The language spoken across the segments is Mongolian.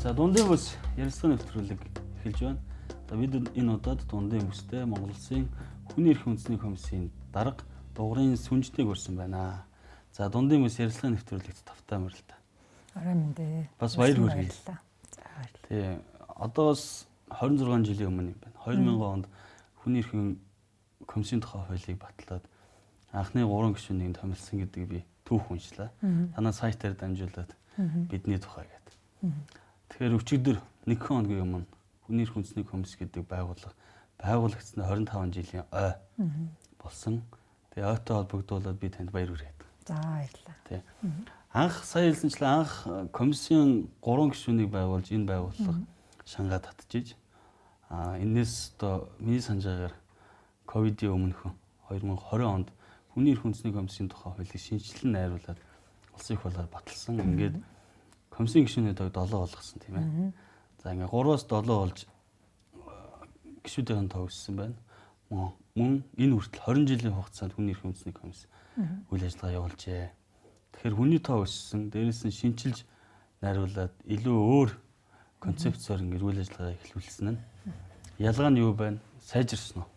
За, дундын бүс ярилцлагын нэвтрүүлэг эхэлж байна. За, бид энэ удаад дундын бүстэй Монгол Улсын хүний эрхийн үндэсний комиссийн дарга Дугарын Сүнжтэйг өрсөн байна. За, дундын бүс ярилцлагын нэвтрүүлэгт тавтай морилтой. Орой мэндэ. Бас баяр хүргэе. За, баярлалаа. Тий. Одоо бас 26 жилийн өмнө юм байна. 2000 онд хүний эрхийн комиссийн тухай хуулийг батлаад анхны 3 гишүүнийг томилсон гэдгийг би түүх уншлаа. Танай сайтаар дамжуулаад бидний тухай гэдэг. Тэгэхээр өчигдөр 1 хоногийн өмнө хүний эрх үндэсний комисс гэдэг байгууллага байгуулагдсны 25 жилийн ой болсон. Тэгээ ойтой холбогдуулаад би танд баяр хүргэе. За, баярлалаа. Тий. Анх сая хэлсэнчлэн анх комиссийн 3 гишүүнийг байгуулж энэ байгууллага шангаа татжиж энэс одоо миний санаж байгаагаар ковидын өмнөхөн 2020 онд хүний эрх үндэсний комиссийн тухай хуулийг шинэчлэн найруулад улсын их хурлаар баталсан. Ингээд комиссийн гишүүний тоог 7 болгосон, тийм ээ. За, ингээд 3-аас 7 болж гишүүдийн тоо өссөн байна. Мөн энэ хүртэл 20 жилийн хугацаанд хүний эрх үндэсний комисс үйл ажиллагаа явуулжээ. Тэгэхээр хүний тоо өссөн, дээрээс нь шинчилж найруулад илүү өөр концепцоор ингээд үйл ажиллагаа эхлүүлсэн нь. Ялгаа нь юу байна? Сайжирсан уу?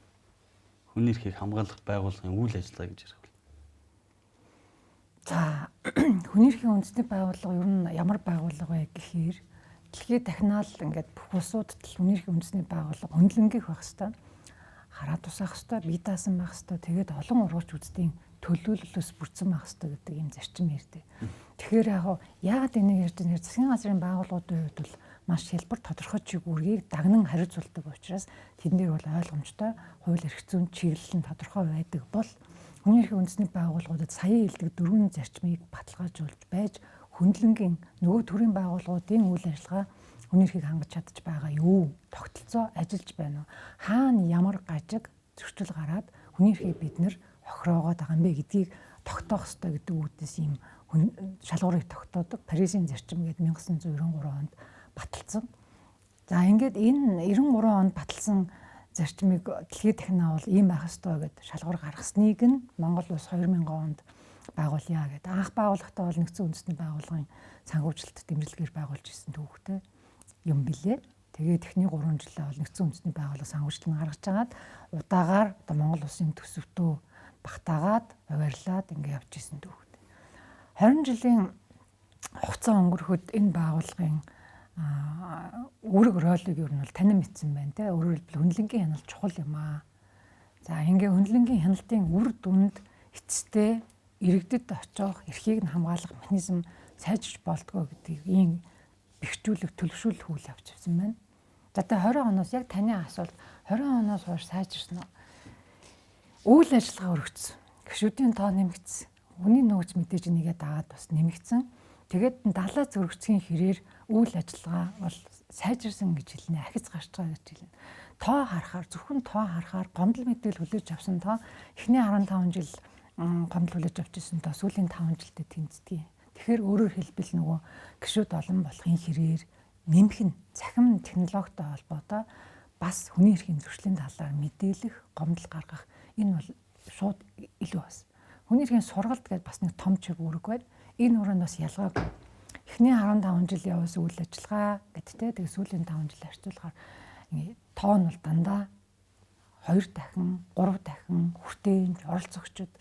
Хүний эрхийг хамгаалах байгууллагын үйл ажиллагаа гэж ярих. За, хүний эрхийн үндэсний байгууллага ер нь ямар байгууллага вэ гэхээр дэлхийд дахинаал ингээд бүх улсуудад л хүний эрхийн үндэсний байгууллага хөндлөнгийнх байх хэвээр, хараа тусаах хэвээр, бие даасан байх хэвээр, тэгээд олон ургуулч үздийн төлөөллөөс бүрдсэн байх хэвээр гэдэг ийм зарчим ярьдаг. Тэгэхээр яг яагаад энийг ярьж байгаа нэр засгийн газрын байгууллагуудын хувьд бол маш хялбар тодорхой чиг үүргийг дагнан хариуцуулдаг учраас тэднэр бол ойлгомжтой хууль эрх зүйн чиглэл нь тодорхой байдаг бол хүний эрхийн үндэсний байгууллагуудад сая хэлдэг дөрвөн зарчмыг баталгаажуулж байж хөндлөнгийн нөгөө төрийн байгууллагуудын үйл ажиллагаа хүний эрхийг хангаж чадж байгаа юу? Тогтолцоо ажиллаж байна уу? Хаана ямар гажиг зөрчил гараад хүний эрхийг бид нэр хохироогоод байгаа юм бэ гэдгийг тогтоох ёстой гэдэг үүднээс ийм шалгуурыг тогтоодог. Парисын зарчим гэдэг 1993 онд баталсан. За, ингээд энэ 93 онд баталсан зарчмыг дэлхийд дахин бол ийм байх ёстой гэд шалгуур гаргасныг нь Монгол улс 2000 онд байгуулъя гэд. Анх байгуулахдаа бол нэгдсэн үндэсний байгууллагын санхүүжилт дэмжлэгээр байгуулж ирсэн түүхтэй юм билээ. Тэгээд эхний 3 жилээ бол нэгдсэн үндэсний байгууллага санхүүжилт нь гаргаж агаад удаагаар одоо Монгол улсын төсөвтөө багтаагаад хувирлаад ингэ явж исэн түүхтэй. 20 жилийн хугацаа өнгөрөхөд энэ байгууллагын үүрэг ролыг ер нь бол танин мэдсэн байна те. Өөрөөр хэлбэл хөндлөнгийн хяналт чухал юм аа. За, ингээ хөндлөнгийн хяналтын үр дүнд эцэстээ иргэдэд очих эрхийг нь хамгаалах механизм сайжирч болдгоо гэдгийг ийм бэхжүүлэх, төлөвшүүлэх үйл явж явсан байна. За, тэгээ 20 оноос яг таны асуулт 20 оноос хойш сайжирсан уу? Үйл ажиллагаа өргөцсөн. Гишүүдийн тоо нэмэгдсэн. Хүний нөөц мэдээж нэгээ дагаад бас нэмэгдсэн. Тэгээд далаа зөрөгцгийн хэрээр үйл ажиллагаа бол сайжирсан гэж хэлнэ, ахиц гарч байгаа гэж хэлнэ. Тоо харахаар, зөвхөн тоо харахаар гомдол мэдээлэл хүлээж авсан тоо эхний 15 жил гомдол хүлээж авч ирсэн тоо сүүлийн 5 жилдээ тэнцдэг. Тэгэхээр өөрөөр хэлбэл нөгөө гишүүд олон болохын хэрээр нэмэх нь цахим технологитой холбоотой бас хүний эрхийн зөрчлийн талаар мэдээлэх, гомдол гаргах энэ бол шууд илүү бас. Хүний эрхийн сургалт гэдээ бас нэг том чиг үүрэг байна. Энэ өрөөнд бас ялгаагүй. Эхний 15 жил явуулсан үйл ажиллагаа гэдтэй тэгээ сүүлийн 5 жил харьцуулахаар ингээ тоо нь бол дандаа 2 дахин, 3 дахин хүртээмж оролцогчид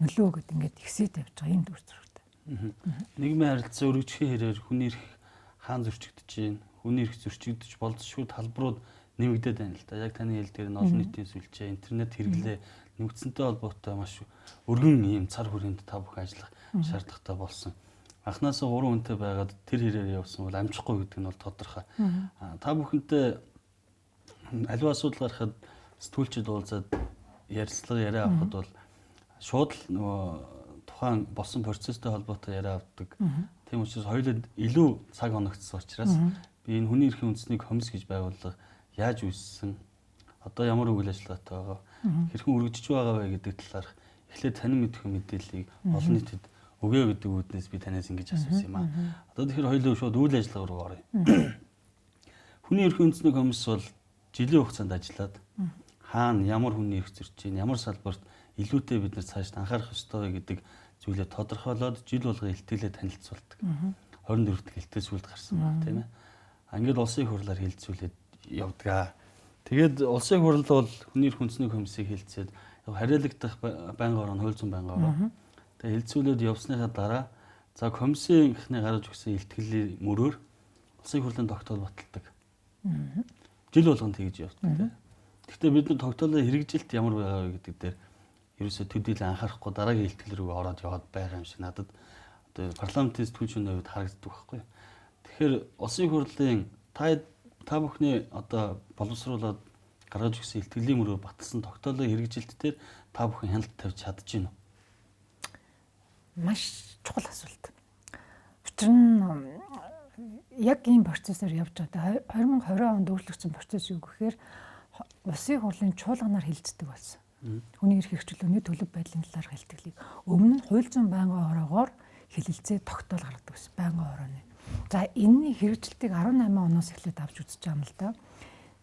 нөлөө гэд ингээд ихсээд явж байгаа юм дүр зурагтай. Нийгмийн харилцаа өргөжхийн хэрээр хүний эрх хаан зөрчигдөж байна. Хүний эрх зөрчигдөж болзошгүй талбарууд нэмэгдээд байна л да. Яг таны хэлдгээр нь олон нийтийн сүлжээ, интернет хэрэглээ нэмэгдсэнтэй холбоотой маш өргөн ийм цар хүрээнд та бүхэн ажиллах шаардлагатай болсон. Анхнаасаа 3 хүнтэй байгаад тэр хэрээр явсан бол амжихгүй гэдэг нь бол тодорхой. Та бүхэнтэй аливаа асуудал гарахад сэтгүүлчид уулзаад ярилцлага яриа авахд бол шууд л нөгөө тухайн болсон процесстэй холбоотой яриа авдаг. Тийм учраас хоёулаа илүү цаг оногдсон учраас би энэ хүний эрхийн үндэсний комисс гэж байгууллага яаж үүссэн, одоо ямар үйл ажиллагаатай байгаа, хэрхэн үргэлжиж байгаа вэ гэдэг талаарх эхлээд танин мэдэх мэдээллийг олон нийтэд өгөө гэдэг үүднээс би танаас ингэж асуусан юм аа. Одоо тэгэхээр хоёулаа шууд үйл ажиллагаа руу оръё. Хүний эрхийн үндэсний комисс бол жилийн хугацаанд ажиллаад хаана ямар хүний эрх зөрчиж байна, ямар салбарт илүүтэй бид нар цааш анхаарах ёстой вэ гэдэг зүйлээ тодорхойлоод жил болгон илтгэлээ танилцуулдаг. 24 дахь илтгэл сүүлд гарсан байна, тийм ээ. Ингээд улсын их хурлаар хилцүүлээд явдаг. Тэгээд улсын их хурл бол хүний эрх үндэсний комиссийг хилцээд хариалагдах байнгын орон хууль зүйн байнгын орон. Тэгээд хилцүүлээд явсныхаа дараа за комиссийнхний гаргаж өгсөн илтгэлийн мөрөөр улсын их хурлын тогтоол баталдаг. Жил болгон тэгж явдаг тийм. Гэхдээ бид нар тогтоолын хэрэгжилт ямар байгаа вэ гэдэг дээр ерөөсөө төдийлөн анхаарахгүй дараагийн илтгэл рүү ороод яваад байгаа юм шиг надад одоо парламентын сэтгүүл шүүний хувьд харагддаг байхгүй. Тэгэхээр улсын их хурлын та бүхний одоо боловсруулад гаргаж өгсөн илтгэлийн мөрөөр баталсан тогтоолын хэрэгжилт дээр та бүхэн хяналт тавьж чадж байна уу? Маш чухал асуулт. Учир нь яг ийм процессор явж байгаа. 2020 онд өөрчлөгдсөн процесс юу гэхээр улсын хурлын чуулганаар хилцдэг болсон. Хүний эрх хэрэгчлөөний төлөв байдлын талаарх илтгэлийг өмнө нь хууль зүйн байнгын ороогоор хэлэлцээ тогтоол гаргадаг байсан. Байнгын орооны. За энэний хэрэгжилтийг 18 оноос эхлээд авч үзэж байгаа юм л да.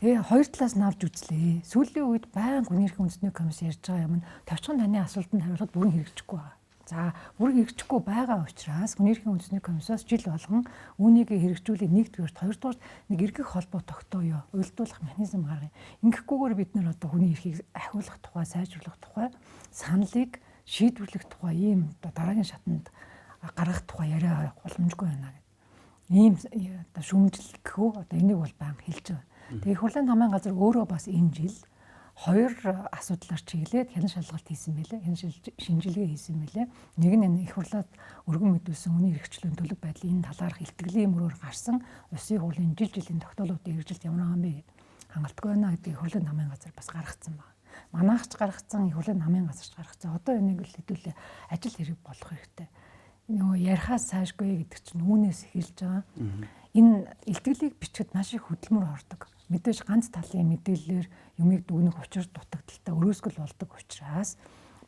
Тэгээ хоёр талаас нь авч үзлээ. Сүүлийн үед байнга хүний эрхийн үндэсний комисс ярьж байгаа юм нь товчхон таны асуултанд хариулахад бүрэн хэрэгжихгүй байгаа. За бүрэн хэрэгжихгүй байгаа учраас хүний эрхийн үндэсний комиссоос жил болгон үүнийг хэрэгжүүлэх нэгдүгээрт, хоёрдугаарт нэг эргэх холбоо тогтооё, уялдуулах механизм гаргая. Ингэхгүйгээр бид нар одоо хүний эрхийг ахиулах тухай, сайжруулах тухай, саналыг шийдвэрлэх тухай ийм одоо дараагийн шатанд гаргах тухай яриа боломжгүй байна гэдэг. Ийм одоо шүүмжлэл гэх үү, одоо энийг бол байнга хэлж байгаа. Тэгээ их хурлын намын газар өөрөө бас энэ жил хоёр асуудлаар чиглээд хянан шалгалт хийсэн байлээ. Хянан шинжилгээ хийсэн байлээ. Нэг нь энэ их хурлаад өргөн мэдүүлсэн хүний эрхчлөөний төлөв байдлын энэ талаарх илтгэлийн мөрөөр гарсан улсын хурлын жил жилийн тогтоолуудын хэрэгжилт ямар байгаа юм бэ гэд хангалтгүй байна гэдгийг их хурлын намын газар бас гаргацсан байна. Манайх ч гаргацсан, их хурлын намын газар ч гаргацсан. Одоо энийг л хэдүүлээ ажил хэрэг болох хэрэгтэй. Нөгөө ярихаас цаашгүй гэдэг чинь үүнээс эхэлж байгаа. Энэ илтгэлийг бичихэд маш их хөдөлмөр ордог. Мэдээж ганц талын мэдээллээр юмыг дүгнэх учир дутагдaltaй өрөөсгөл болдог учраас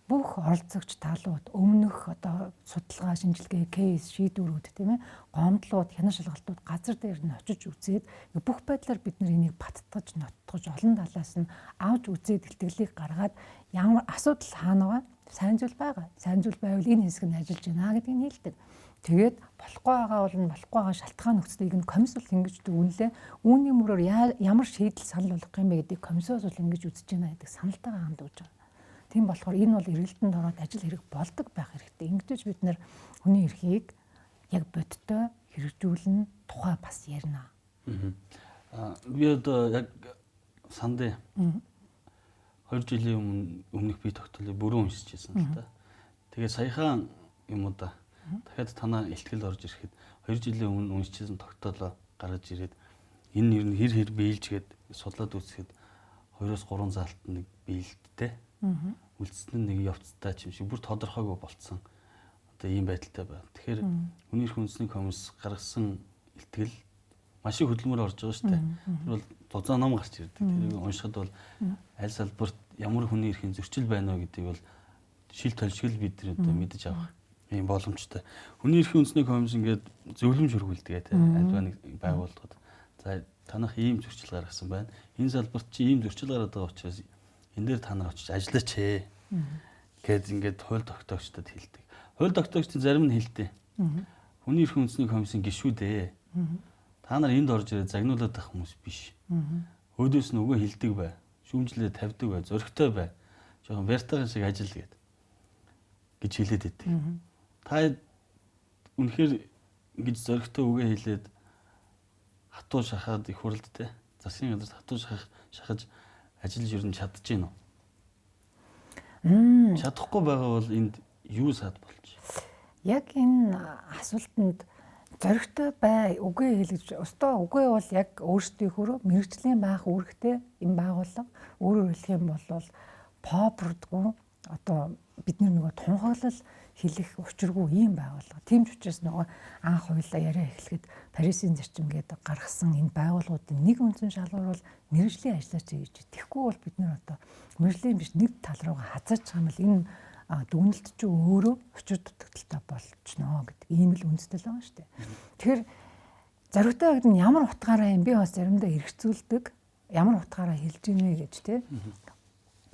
бүх оролцогч талууд өмнөх одоо судалгаа, шинжилгээ, кейс, шийдвэрүүд тийм ээ, гомдлууд, хянан шалгалтууд газар дээр нь очиж үзээд бүх байдлаар бид нар энийг баттгаж, ноттгож олон талаас нь авч үзээд илтгэлийг гаргаад ямар асуудал хаана байгаа, сайн зүйл байгаа. Сайн зүйл байвал энэ хэсэг нь ажиллаж байна гэдгийг хэлдэг. Тэгээд болохгүй байгаа бол нь болохгүй байгаа шалтгаан нөхцөлийг нь комисс бол ингэж дүгнэлээ. Үүний мөрөөр ямар шийдэл санал болгох юм бэ гэдгийг комиссоос бол ингэж үзэж байна гэдэг саналтайгаа хамт өгч байгаа. Тийм болохоор энэ бол эргэлтэнд ороод ажил хэрэг болдог байх хэрэгтэй. Ингэж бид нэр хүний эрхийг яг бодиттой хэрэгжүүлнэ тухай бас ярина. Би одоо яг сандын 2 жилийн өмнөх би тогтоолыг бүрэн уншиж байсан л да. Тэгээ саяхан юм уу да. Дахиад танаа илтгэл орж ирэхэд 2 жилийн өмнө уншижсэн тогтоолоо гаргаж ирээд энэ нэр нь хэр хэр биелжгээд судлаад үзэхэд 2-3 заалт нэг биелдтэй. Үлдсэн нь нэг явцтай ч юм шиг бүр тодорхойгүй болцсон. Одоо ийм байдалтай байна. Тэгэхээр хүний эрх үндэсний комисс гаргасан илтгэл маш их хөдөлмөр орж байгаа шүү дээ. Тэр бол зузаан ном гарч ирдэг. Тэрийг уншихад бол аль салбарт ямар хүний эрхийн зөрчил байна вэ гэдгийг бол шил толшгол бид нар одоо мэдэж авах ийм боломжтой. Хүний эрхийн үндэсний комисс ингээд зөвлөмж хөргүүлдэг тийм альва нэг байгууллагад. За танах ийм зөрчил гаргасан байна. Энэ салбарт чи ийм зөрчил гараад байгаа учраас энэ дээр та нар очиж ажиллаач ээ гэд ингээд хууль тогтоогчдод хэлдэг. Хууль тогтоогчдын зарим нь хэлдэг. Хүний эрхийн үндэсний комиссийн гишүүд ээ. Та нар энд орж ирээд загнуулаад байх хүмүүс биш. Өөдөөс нь үгээ хэлдэг бай. Шүүмжлээ тавьдаг бай. Зөрөгтэй бай. Жохон вертагийн шиг ажил гэд гэж хэлээд байдаг. Та үнэхээр ингэж зөрөгтэй үгээ хэлээд хатуу шахаад их хуралд те засгийн газарт хатуу шахаж ажиллаж ер нь чадж гин үү? Чадахгүй байгаа бол энд юу сад болж? Яг энэ асуултанд зоригтой бай, үгээ хэлж, өстөө үгээ бол яг өөрсдийнхөө мэрэгжлийн байх үүрэгтэй энэ байгууллага. Өөрөөр хэлэх юм бол попрдгүй одоо бид нөгөө тунхаглал хэлэх учиргүй ийм байгууллага. Тийм ч учраас нөгөө анх хуйлаа яриа эхлэхэд Парисын зарчим гэдэг гаргасан энэ байгууллагуудын нэг үндсэн шалгуур бол мэрэгжлийн ажиллаач гэж. Тэгэхгүй бол бид нар одоо мэрэгжлийн биш нэг тал руугаа хазаачих юм бол энэ дүгнэлт чинь өөрөө учир дутагдaltaй болчихноо гэдэг ийм л үндэстэл байгаа шүү дээ. Тэгэхээр зоригтой гэдэг нь ямар утгаараа юм би бас заримдаа эргцүүлдэг. Ямар утгаараа хэлж ийнэ гэж те.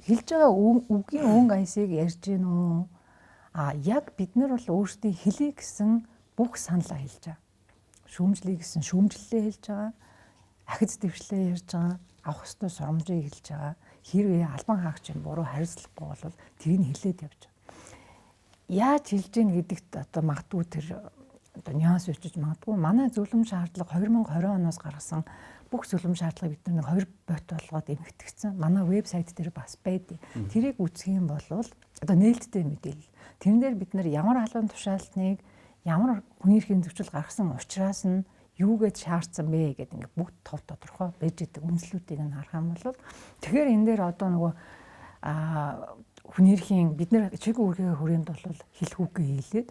Хэлж байгаа үгийн өнгө аясыг ярьж гин үү? А яг бид нар бол өөрсдийн хэлий гэсэн бүх саналаа хэлж байгаа. Шүүмжлэе гэсэн шүүмжлэлээ хэлж байгаа. Ахиц дэвшлээ ярьж байгаа, авах ёстой сурамжийг хэлж байгаа. Хэрвээ албан хаагчийн буруу хариуцлагагүй бол тэрийг хэлээд явж байгаа. Яаж хэлж гин гэдэгт одоо магадгүй тэр одоо нюанс өчөж магадгүй. Манай зөвлөм шаардлага 2020 оноос гаргасан бүх зөвлөм шаардлагыг бид нэг хоёр бот болгоод эмхтгцэн. Манай вебсайт дээр бас байдаг. Тэрийг үзэх юм бол одоо нээлттэй мэдээлэл. Тэрэн дээр бид нар ямар албан тушаалтныг ямар хүний эрхийн зөрчил гаргасан учраас нь юу гэж шаардсан бэ гэдэг ингээ бүгд тов тодорхой байж идэг үнслүүдийг нь харах юм бол тэгэхээр энэ дээр одоо нөгөө хүний эрхийн бид нар чиг үүргийн хүрээнд бол хэлэх үгээ хэлээд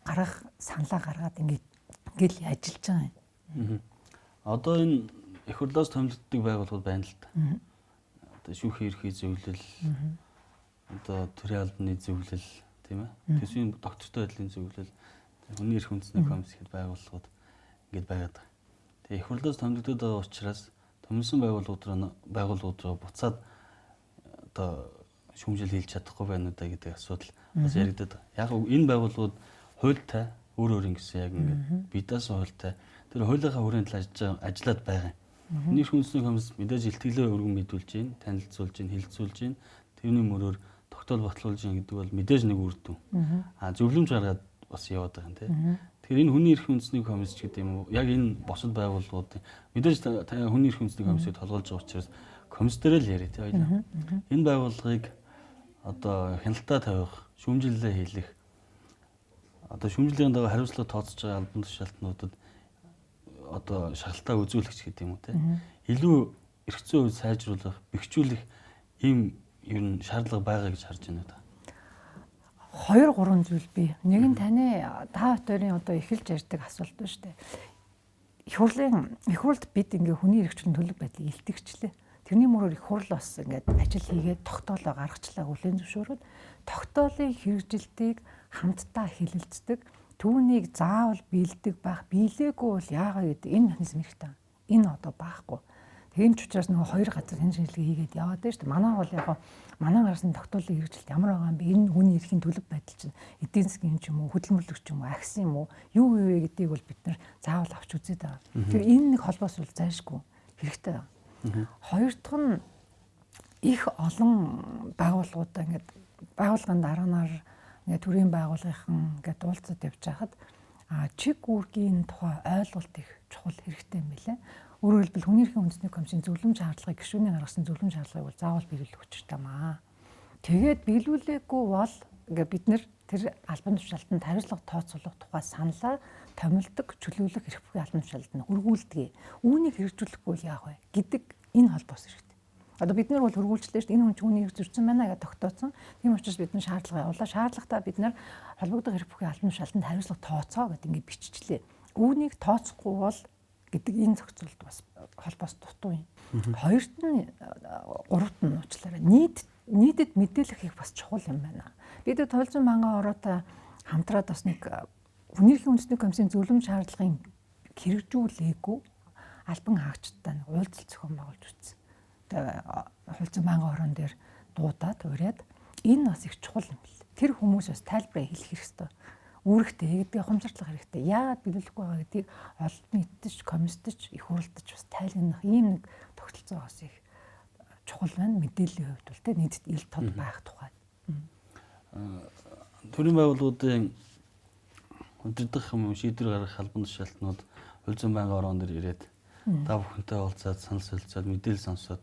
гаргах саналаа гаргаад ингээл ажиллаж байгаа юм. Одоо энэ их хурлаас томилогддог байгууллагууд байна л да. Одоо шүүхийн эрхий зөвлөл, одоо төрийн албаны зөвлөл, тийм ээ. Төсвийн доктортой байдлын зөвлөл, хүний эрх үндэсний комисс гэхэд байгууллагууд ингээд байгаад байгаа. Тэгээ их хурлаас томилогдоод байгаа учраас томилсон байгууллагууд руу буцаад одоо шүүмжил хийлж чадахгүй байна уу да гэдэг асуудал бас яригдаад байгаа. Яг энэ байгууллагууд хуультай өөр өөр ингэсэн яг ингээд бидаас хуультай тэр хуулийнхаа хүрээнд л ажиллаад байгаа юм. Хүний эрх үндэсний комисс мэдээж илтгэлээ өргөн мэдүүлж байна, танилцуулж байна, хилцүүлж байна. Тэрний мөрөөр тогтоол батлуулж байна гэдэг бол мэдээж нэг үр дүн. А зөвлөмж гаргаад бас яваад байгаа юм тий. Тэгэхээр энэ хүний эрх үндэсний комисс гэдэг юм уу? Яг энэ босод байгууллагуудын мэдээж хүний эрх үндэсний комиссыг толгойлж байгаа учраас комисс дээр л яриа тий хоёлаа. Энэ байгууллагыг одоо хяналтаа тавих, шүүмжлэлээ хийлэх, одоо шүүмжлэлийн дагуу хариуцлага тооцож байгаа албан тушаалтнуудад одоо шахалтаа үзүүлэх ч гэдэг юм уу те. Илүү эрх зүйн хувьд сайжруулах, бэхжүүлэх ийм ер нь шаардлага байгаа гэж харж байна да. 2 3 зүйл бий. Нэг нь таны та хоёрын одоо эхэлж ярьдаг асуулт байна шүү дээ. Их хурлд бид ингээ хүний эрхчлэн төлөв байдлыг илтгэгчлээ. Тэрний мөрөөр их хурл бас ингээд ажил хийгээд тогтоолоо гаргачлаа хүлээн зөвшөөрөөд тогтоолын хэрэгжилтийг хамтдаа хилэлцдэг. Түүнийг заавал биелдэг байх, биелээгүй бол яагаа гэдэг энэ механизм хэрэгтэй. Энэ одоо байхгүй. Тийм ч учраас нөгөө хоёр газар хэн шинжилгээ хийгээд яваад байна шүү дээ. Манай бол яг манай гарсан тогтоолын хэрэгжилт ямар байгаа юм бэ? Энэ хүний эрхийн төлөв байдал чинь эдийн засгийн ч юм уу, хөдөлмөрлөгч юм уу, агсан юм уу, юу вэ гэдгийг бол бид нар заавал авч үзээд байгаа. Тэгэхээр энэ нэг холбоос бол зайлшгүй хэрэгтэй байна. Хоёр дахь нь их олон байгууллагуудаа ингээд байгууллагын дараанаар ингээд төрийн байгууллагынхан ингээд уулзаад явж байхад чиг үүргийн тухай ойлголт их чухал хэрэгтэй юм билээ. Өөрөөр хэлбэл хүний эрхийн үндэсний комиссийн зөвлөм шаардлагыг гишүүний гаргасан зөвлөм шаардлагыг бол заавал биелүүлэх учиртай маа. Тэгээд биелүүлээгүй бол ингээд бид нэр тэр албан тушаалтанд хариуцлага тооцоолох тухай саналаа томилдог, чөлөөлөх эрх бүхий албан тушаалтанд хөргүүлдэг. Үүнийг хэрэгжүүлэхгүй бол яах вэ гэдэг энэ холбоос хэрэгтэй. Одоо бид нар бол хөргүүлчлээ шүү дээ. Энэ хүн ч үүнийг зөрчсөн байна гэж тогтооцсон. Тийм учраас бид нар шаардлага явуулаа. Шаардлагатаа бид нар холбогдох эрх бүхий албан тушаалтанд хариуцлага тооцоо гэдэг ингээд биччихлээ. Үүнийг тооцохгүй бол гэдэг энэ зохицуулалт бас холбоос дутуу юм. Хоёрт нь гуравт нь уучлаарай. Нийтэд мэдээлэх их бас чухал юм байна. Бид туйлзан манган ороотой хамтраад бас нэг хүний эрхийн үндэсний комиссийн зөвлөм шаардлагын хэрэгжүүлээгүй албан хаагчдтай нэг уулзалт зохион байгуулж үзсэн. Тэгээ хуульцсан манган ороон дээр дуудаад уриад энэ бас их чухал юм бэл. Тэр хүмүүс бас тайлбараа хэлэх хэрэгтэй. Үүрэгтэй гэдэг ухамсарлах хэрэгтэй. Яагаад биелүүлэхгүй байгаа гэдгийг олон нийтэд ч, комиссд ч, их хурлд ч бас тайлгнах ийм нэг тогтолцоо бас их чухал байна. Мэдээллийн хувьд бол тэ нийтэд ил тод байх тухай. Төрийн байгууллагуудын удирдах юм шийдвэр гаргах албан тушаалтнууд хууль зүйн байнгын ороон дээр ирээд та бүхэнтэй уулзаад санал солилцоод мэдээлэл сонсоод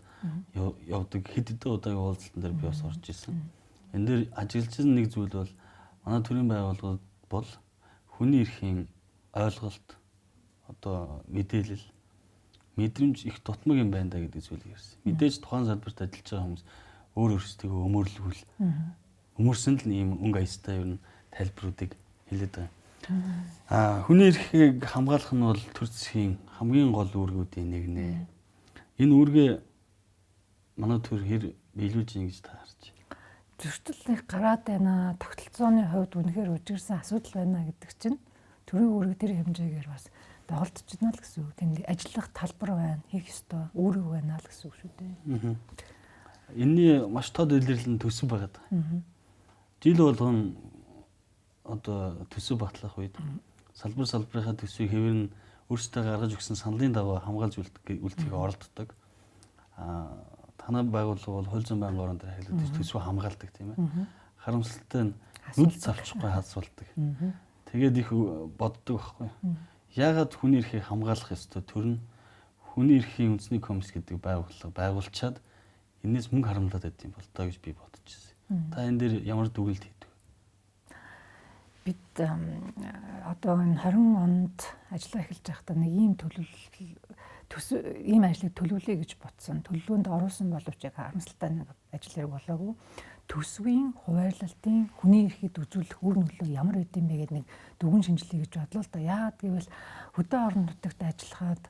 явдаг хэд хэдэн удаагийн уулзалтан дээр би бас орж исэн. Энэ дээр ажигласан нэг зүйл бол манай төрийн байгууллагууд бол хүний эрхийн ойлголт одоо мэдээлэл мэдрэмж их дутмаг юм байна да гэдэг зүйлийг ярьсан. Мэдээж тухайн салбарт ажиллаж байгаа хүмүүс өөр өөрсдийгөө өмөрлөвл өмөрсөн л ийм өнгө аястай ер нь тайлбаруудыг хэлээд байгаа. Хүний эрхийг хамгаалах нь бол төр засгийн хамгийн гол үүргүүдийн нэг нэ. Энэ үүргээ манай төр хэр биелүүлж ийн гэж та харж байна? Зөрчил их гараад байна. Тогтолцооны хувьд үнэхээр үжигэрсэн асуудал байна гэдэг чинь төрийн үүрэг тэр хэмжээгээр бас доголдож байна л гэсэн үг. Тэнд ажиллах талбар байна, хийх ёстой үүрэг байна л гэсэн үг шүү дээ. Энэний маш тод илэрлэл нь төсөв байгаа. Жил болгон одоо төсөв батлах үед салбар салбарынхаа төсвийг хэвээр нь өөрсдөө гаргаж өгсөн саналын дагуу хамгаалж үлдэхийг оролддог. Танай байгууллага бол хууль зүйн байнгын орон дээр харилцаж төсвөө хамгаалдаг, тийм ээ. Харамсалтай нь нүд цавчихгүй хасуулдаг. Тэгээд их боддог байхгүй. Яагаад хүний эрхийг хамгаалах ёстой? Тэр нь хүний эрхийн үндэсний комисс гэдэг байгууллага байгуулчаад энээс мөнгө харамлаад байд юм бол доо гэж би бодож байсан. Та энэ дээр ямар дүгнэлт хийдэг вэ? Бид одоо энэ 20 онд ажиллаа эхэлж байхдаа нэг ийм ийм ажлыг төлөвлөе гэж бодсон. Төлөвлөгөөнд оруулсан боловч яг харамсалтай нэг ажил хэрэг болоогүй. Төсвийн хуваарлалтын хүний эрхэд үзүүлэх үр нөлөө ямар байд юм бэ гэдэг нэг дүгэн шинжилгээ гэж бодлоо л да. Яагаад гэвэл хөдөө орон нутагт ажиллахад,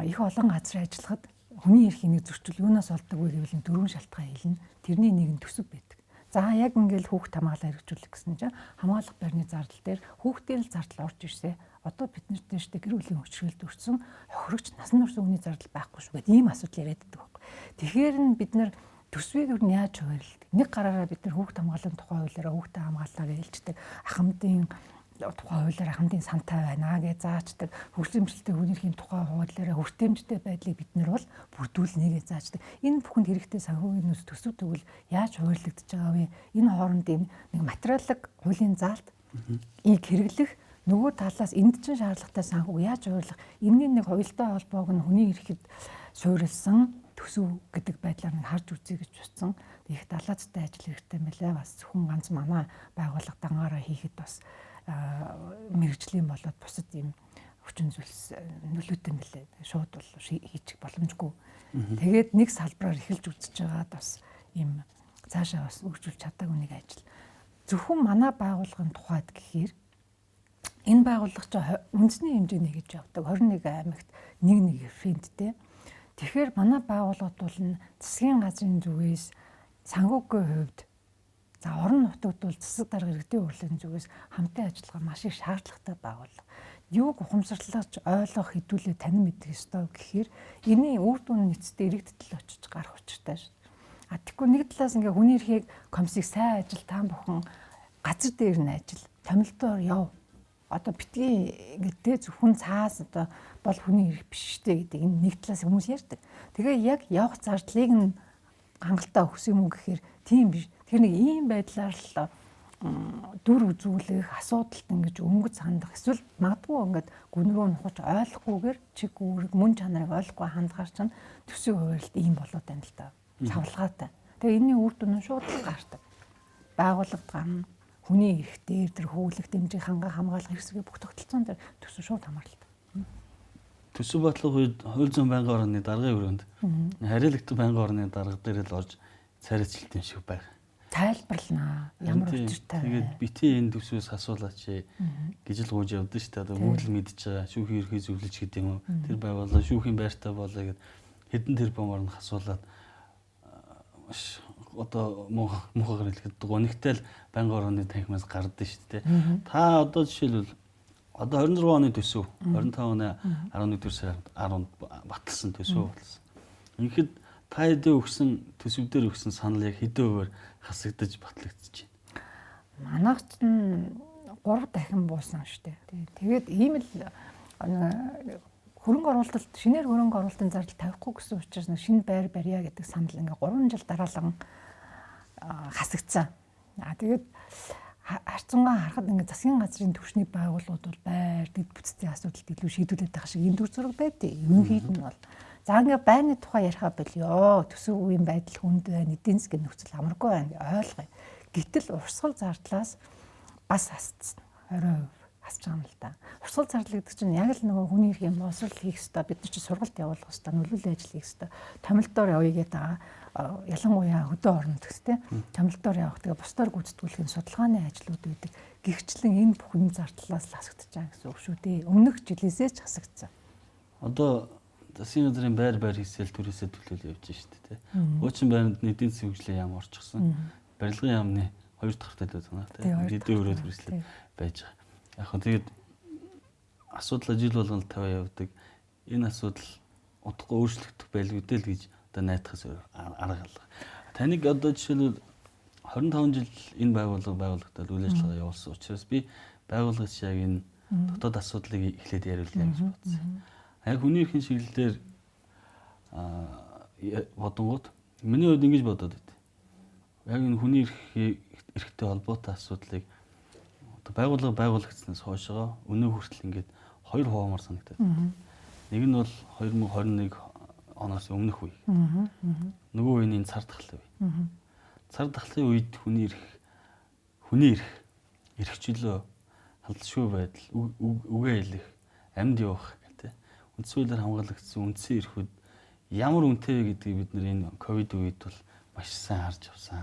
их олон газар ажиллахад хүний эрхийн нэг зөрчил юунаас болдог вэ гэвэл дөрвөн шалтгаан хэлнэ. Тэрний нэг нь төсөв байдаг. За яг ингээл хүүхд хамгаалаа хэрэгжүүлэх гэсэн чинь хамгаалах байрны зардал дээр хүүхдийн л зардал орж ирсэ. Одоо бид нарт штэ гэр бүлийн хүчрэлд өртсөн хохирогч насан турш үний зардал байхгүй шүү гэдэг ийм асуудал яриад байдаг байхгүй. Тэгэхээр нь бид нар төсвийг юу нь яаж хуваарлдаг? Нэг гараараа бид нар хүүхд хамгааллын тухай хуулиараа хүүхдээ хамгааллаа гэж хэлждэг. Ахмадын тухай хуулиар ахмадын сантай байна гэж заачдаг. Хөгжлийн хүний эрхийн тухай хуулиараа хүртээмжтэй байдлыг бид нар бол бүрдүүлнэ гэж заачдаг. Энэ бүхэнд хэрэгтэй санхүүгийн нүс төсөв тэгвэл яаж хуваарлагдаж байгаа вэ? Энэ хоорондын нэг материаллык хуулийн заалт ийг хэрэглэх, нөгөө талаас энд чинь шаардлагатай санхүү яаж хуваарлах? Энэний нэг хоёултай холбоог нь хүний эрхэд суурилсан төсөв гэдэг байдлаар нэг харж үзье гэж бодсон. Их далаацтай ажил хэрэгтэй мэлээ. Бас зөвхөн ганц манай байгууллага дангаараа хийхэд бас мэрэгжлийн болоод бусад ийм хүчин зүйлс нөлөөтэй мэлээ. Шууд бол хийчих боломжгүй. Тэгээд нэг салбараар эхэлж үзэж байгаад бас ийм цаашаа бас үргэлжлүүлж чадаагүй нэг ажил. Зөвхөн манай байгууллагын тухайд гэхээр энэ байгууллага чинь үндэсний хэмжээний гэж явдаг. 21 аймагт нэг нэг референттэй. Тэгэхээр манай байгууллагад бол засгийн газрын зүгээс санхүүгийн хувьд, за орон нутагт бол засаг дарга иргэдийн хурлын зүгээс хамтын ажиллагаа маш их шаардлагатай байгууллага. Юуг ухамсарлаж ойлгох хэдүүлээ танин мэдэх ёстой гэхээр энэний үр дүн нь эцэстээ иргэдэл очиж гарах учиртай шүү. А тэгэхгүй нэг талаас ингээ хүний эрхийг комиссыг сайн ажил таан бүхэн газар дээр нь ажил томилдоор яв. Одоо битгий ингээд зөвхөн цаас одоо бол хүний эрх биш штэ гэдэг энэ нэг талаас хүмүүс ярьдаг. Тэгээ яг явах зардлыг нь хангалттай өгсөн юм уу гэхээр тийм биш. Тэр нэг ийм байдлаар л дүр үзүүлэх, асуудалт ингэж өнгөц хандах эсвэл магадгүй ингээд гүн рүү нухаж ойлгохгүйгээр чиг үүрэг мөн чанарыг ойлгохгүй хандгаар чинь төсвийн хуваарлалт ийм болоод байна л да. Цавлгаатай. Тэгээ энэний үр дүн нь шууд гардаг. Байгууллагад гарна. Хүний эрх дээр тэр хөөлөх, дэмжих, хангаа хамгаалах хэрэгсгээ бүх тогтолцоон дээр төсөв шууд хамааралтай. Төсөв батлах үед хууль зүйн байнгын орны даргын өрөөнд харьяалагч байнгын орны дарга дээр л орж царайчлалт юм шиг байна. Тайлбарлана. Ямар учиртай вэ? Тэгээд бити энэ төсвөөс асуулаач гэж л гуйж явдсан шүү дээ. Одоо бүгд л мэдж байгаа. Шүүхийн ерхий зөвлөж гэдэг юм уу? Тэр байгууллага шүүхийн байртай болоо гэд хэдэн тэрбум орн асуулаад маш одоо муухайгаар хэлэхэд гонигтай л байнгын орны танхимаас гардсан шүү дээ. Та одоо жишээлбэл одоо 26 оны төсөв 25 оны 11-р сард 10-нд баталсан төсөв баталсан. Ингээд та хэдийн өгсөн төсөв дээр өгсөн санал яг хэдэн хувиар хасагдаж батлагдчихэв? Манайх чинь 3 дахин буусан шүү дээ. Тэгээд ийм л хөрөнгө оруулалт, шинээр хөрөнгө оруулалтын зардал тавихгүй гэсэн учраас шинэ байр барья гэдэг санал ингээ 3 жил дараалан хасагдсан. Тэгээд харцангаа харахад ингээ засгийн газрын түвшний байгууллагууд бол байр, дэд бүтцийн асуудалд илүү шийдвүлээд байгаа шиг энэ төр зураг байдیں۔ Ерөнхийд нь бол за ингээ байрны тухай яриха болио. Төсөв үеийн байдал хүнд байна, эдийн засгийн нөхцөл амаргүй байна ойлгоё. Гэтэл урсгал зардлаас бас хасцсан. 20% хасж байгаа юм л да. Урсгал зардал гэдэг чинь яг л нөгөө хүний эрхийн боловсрол хийх ёстой, бид нар чинь сургалт явуулах ёстой, нөлөөллийн ажил хийх ёстой. Томилдоор явъя гэдэг байгаа. Ялангуяа хөдөө орон нутагт те томилдоор явах, тэгээ бусдаар гүйцэтгүүлэхийн судалгааны ажлууд байдаг. Гэгчлэн энэ бүхэн зардлаас л хасагдаж байгаа гэсэн үг шүү дээ. Өмнөх жилээсээ ч хасагдсан. Одоо засгийн газрын байр хийсэл түрээсээ төлөөл явж шүү дээ. Хуучин байранд эдийн засгийн хөгжлийн яам орчихсон. Барилгын яамны 2 дахь төлөө санаа те. Хэдэн өрөө түрээслээд байж байгаа. Яг хөө тэгээд асуудал жил болгон тавиа явдаг. Энэ асуудал удахгүй өөрчлөгдөх байлгүй дээ л гэж одоо найдахаас арга алга. Таныг одоо жишээлбэл 25 жил энэ байгууллага байгууллагатай үйл ажиллагаа явуулсан учраас би байгууллагч яг энэ Дотоод асуудлыг эхлээд яриулъя гэж бодсон. Яг хүний эрхийн чиглэлээр бодонгууд миний хувьд ингэж бодоод байт. Яг энэ хүний эрхтэй холбоотой асуудлыг одоо байгууллага байгуулагдсанаас хойшоо өнөө хүртэл ингээд хоёр хуваамар санагдаад. Нэг нь бол 2021 оноос өмнөх үе. Нөгөө үе нь энэ цар тахлын үе. Цар тахлын үед хүний эрх, эрхчлөө, халдшгүй байдал, үгээ хэлэх, амьд явах гэх тээ. Үндсэн хуулиар хамгаалагдсан үндсэн эрхүүд ямар үнэтэй вэ гэдгийг бид нэр энэ ковид үед бол маш сайн харж авсан.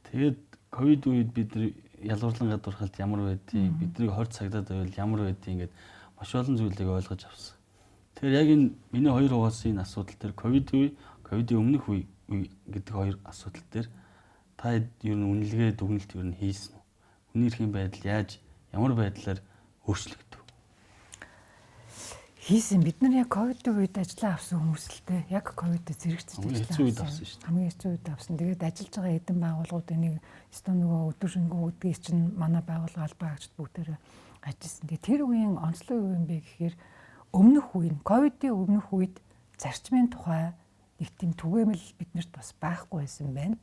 Тэгээд ковид үед бид нар ялгуурлан гадуурхалт ямар байдгийг, бидний 20 цагдаад байвал ямар байдгийг ингээд маш олон зүйлийг ойлгож авсан. Тэгэхээр яг энэ миний хоёр хуваасан энэ асуудал дээр ковид үе, ковидын өмнөх үе гэдэг хоёр асуудал дээр та ер нь үнэлгээ дүгнэлт ер нь хийсэн үү? Хүний эрхийн байдал яаж ямар байдлаар өөрчлөгдөв? Хийсэн. Бид нар яг ковидын үед ажиллаа авсан хүмүүс л дээ. Яг ковидд зэрэгцэж ажиллаа. Хэцүү үед авсан шүү дээ. Хамгийн хэцүү үед авсан. Тэгээд ажиллаж байгаа хэдэн байгууллагууд энийг өстө нөгөө өдөр шөнөгүй үүдгийг чинь манай байгууллага албан хаагчид бүгдээрээ ажилласан. Тэгээд тэр үеийн онцлог юу юм бэ гэхээр өмнөх үе нь ковидын өмнөх үед зарчмын тухай нэг тийм түгээмэл биднэрт бас байхгүй байсан байна.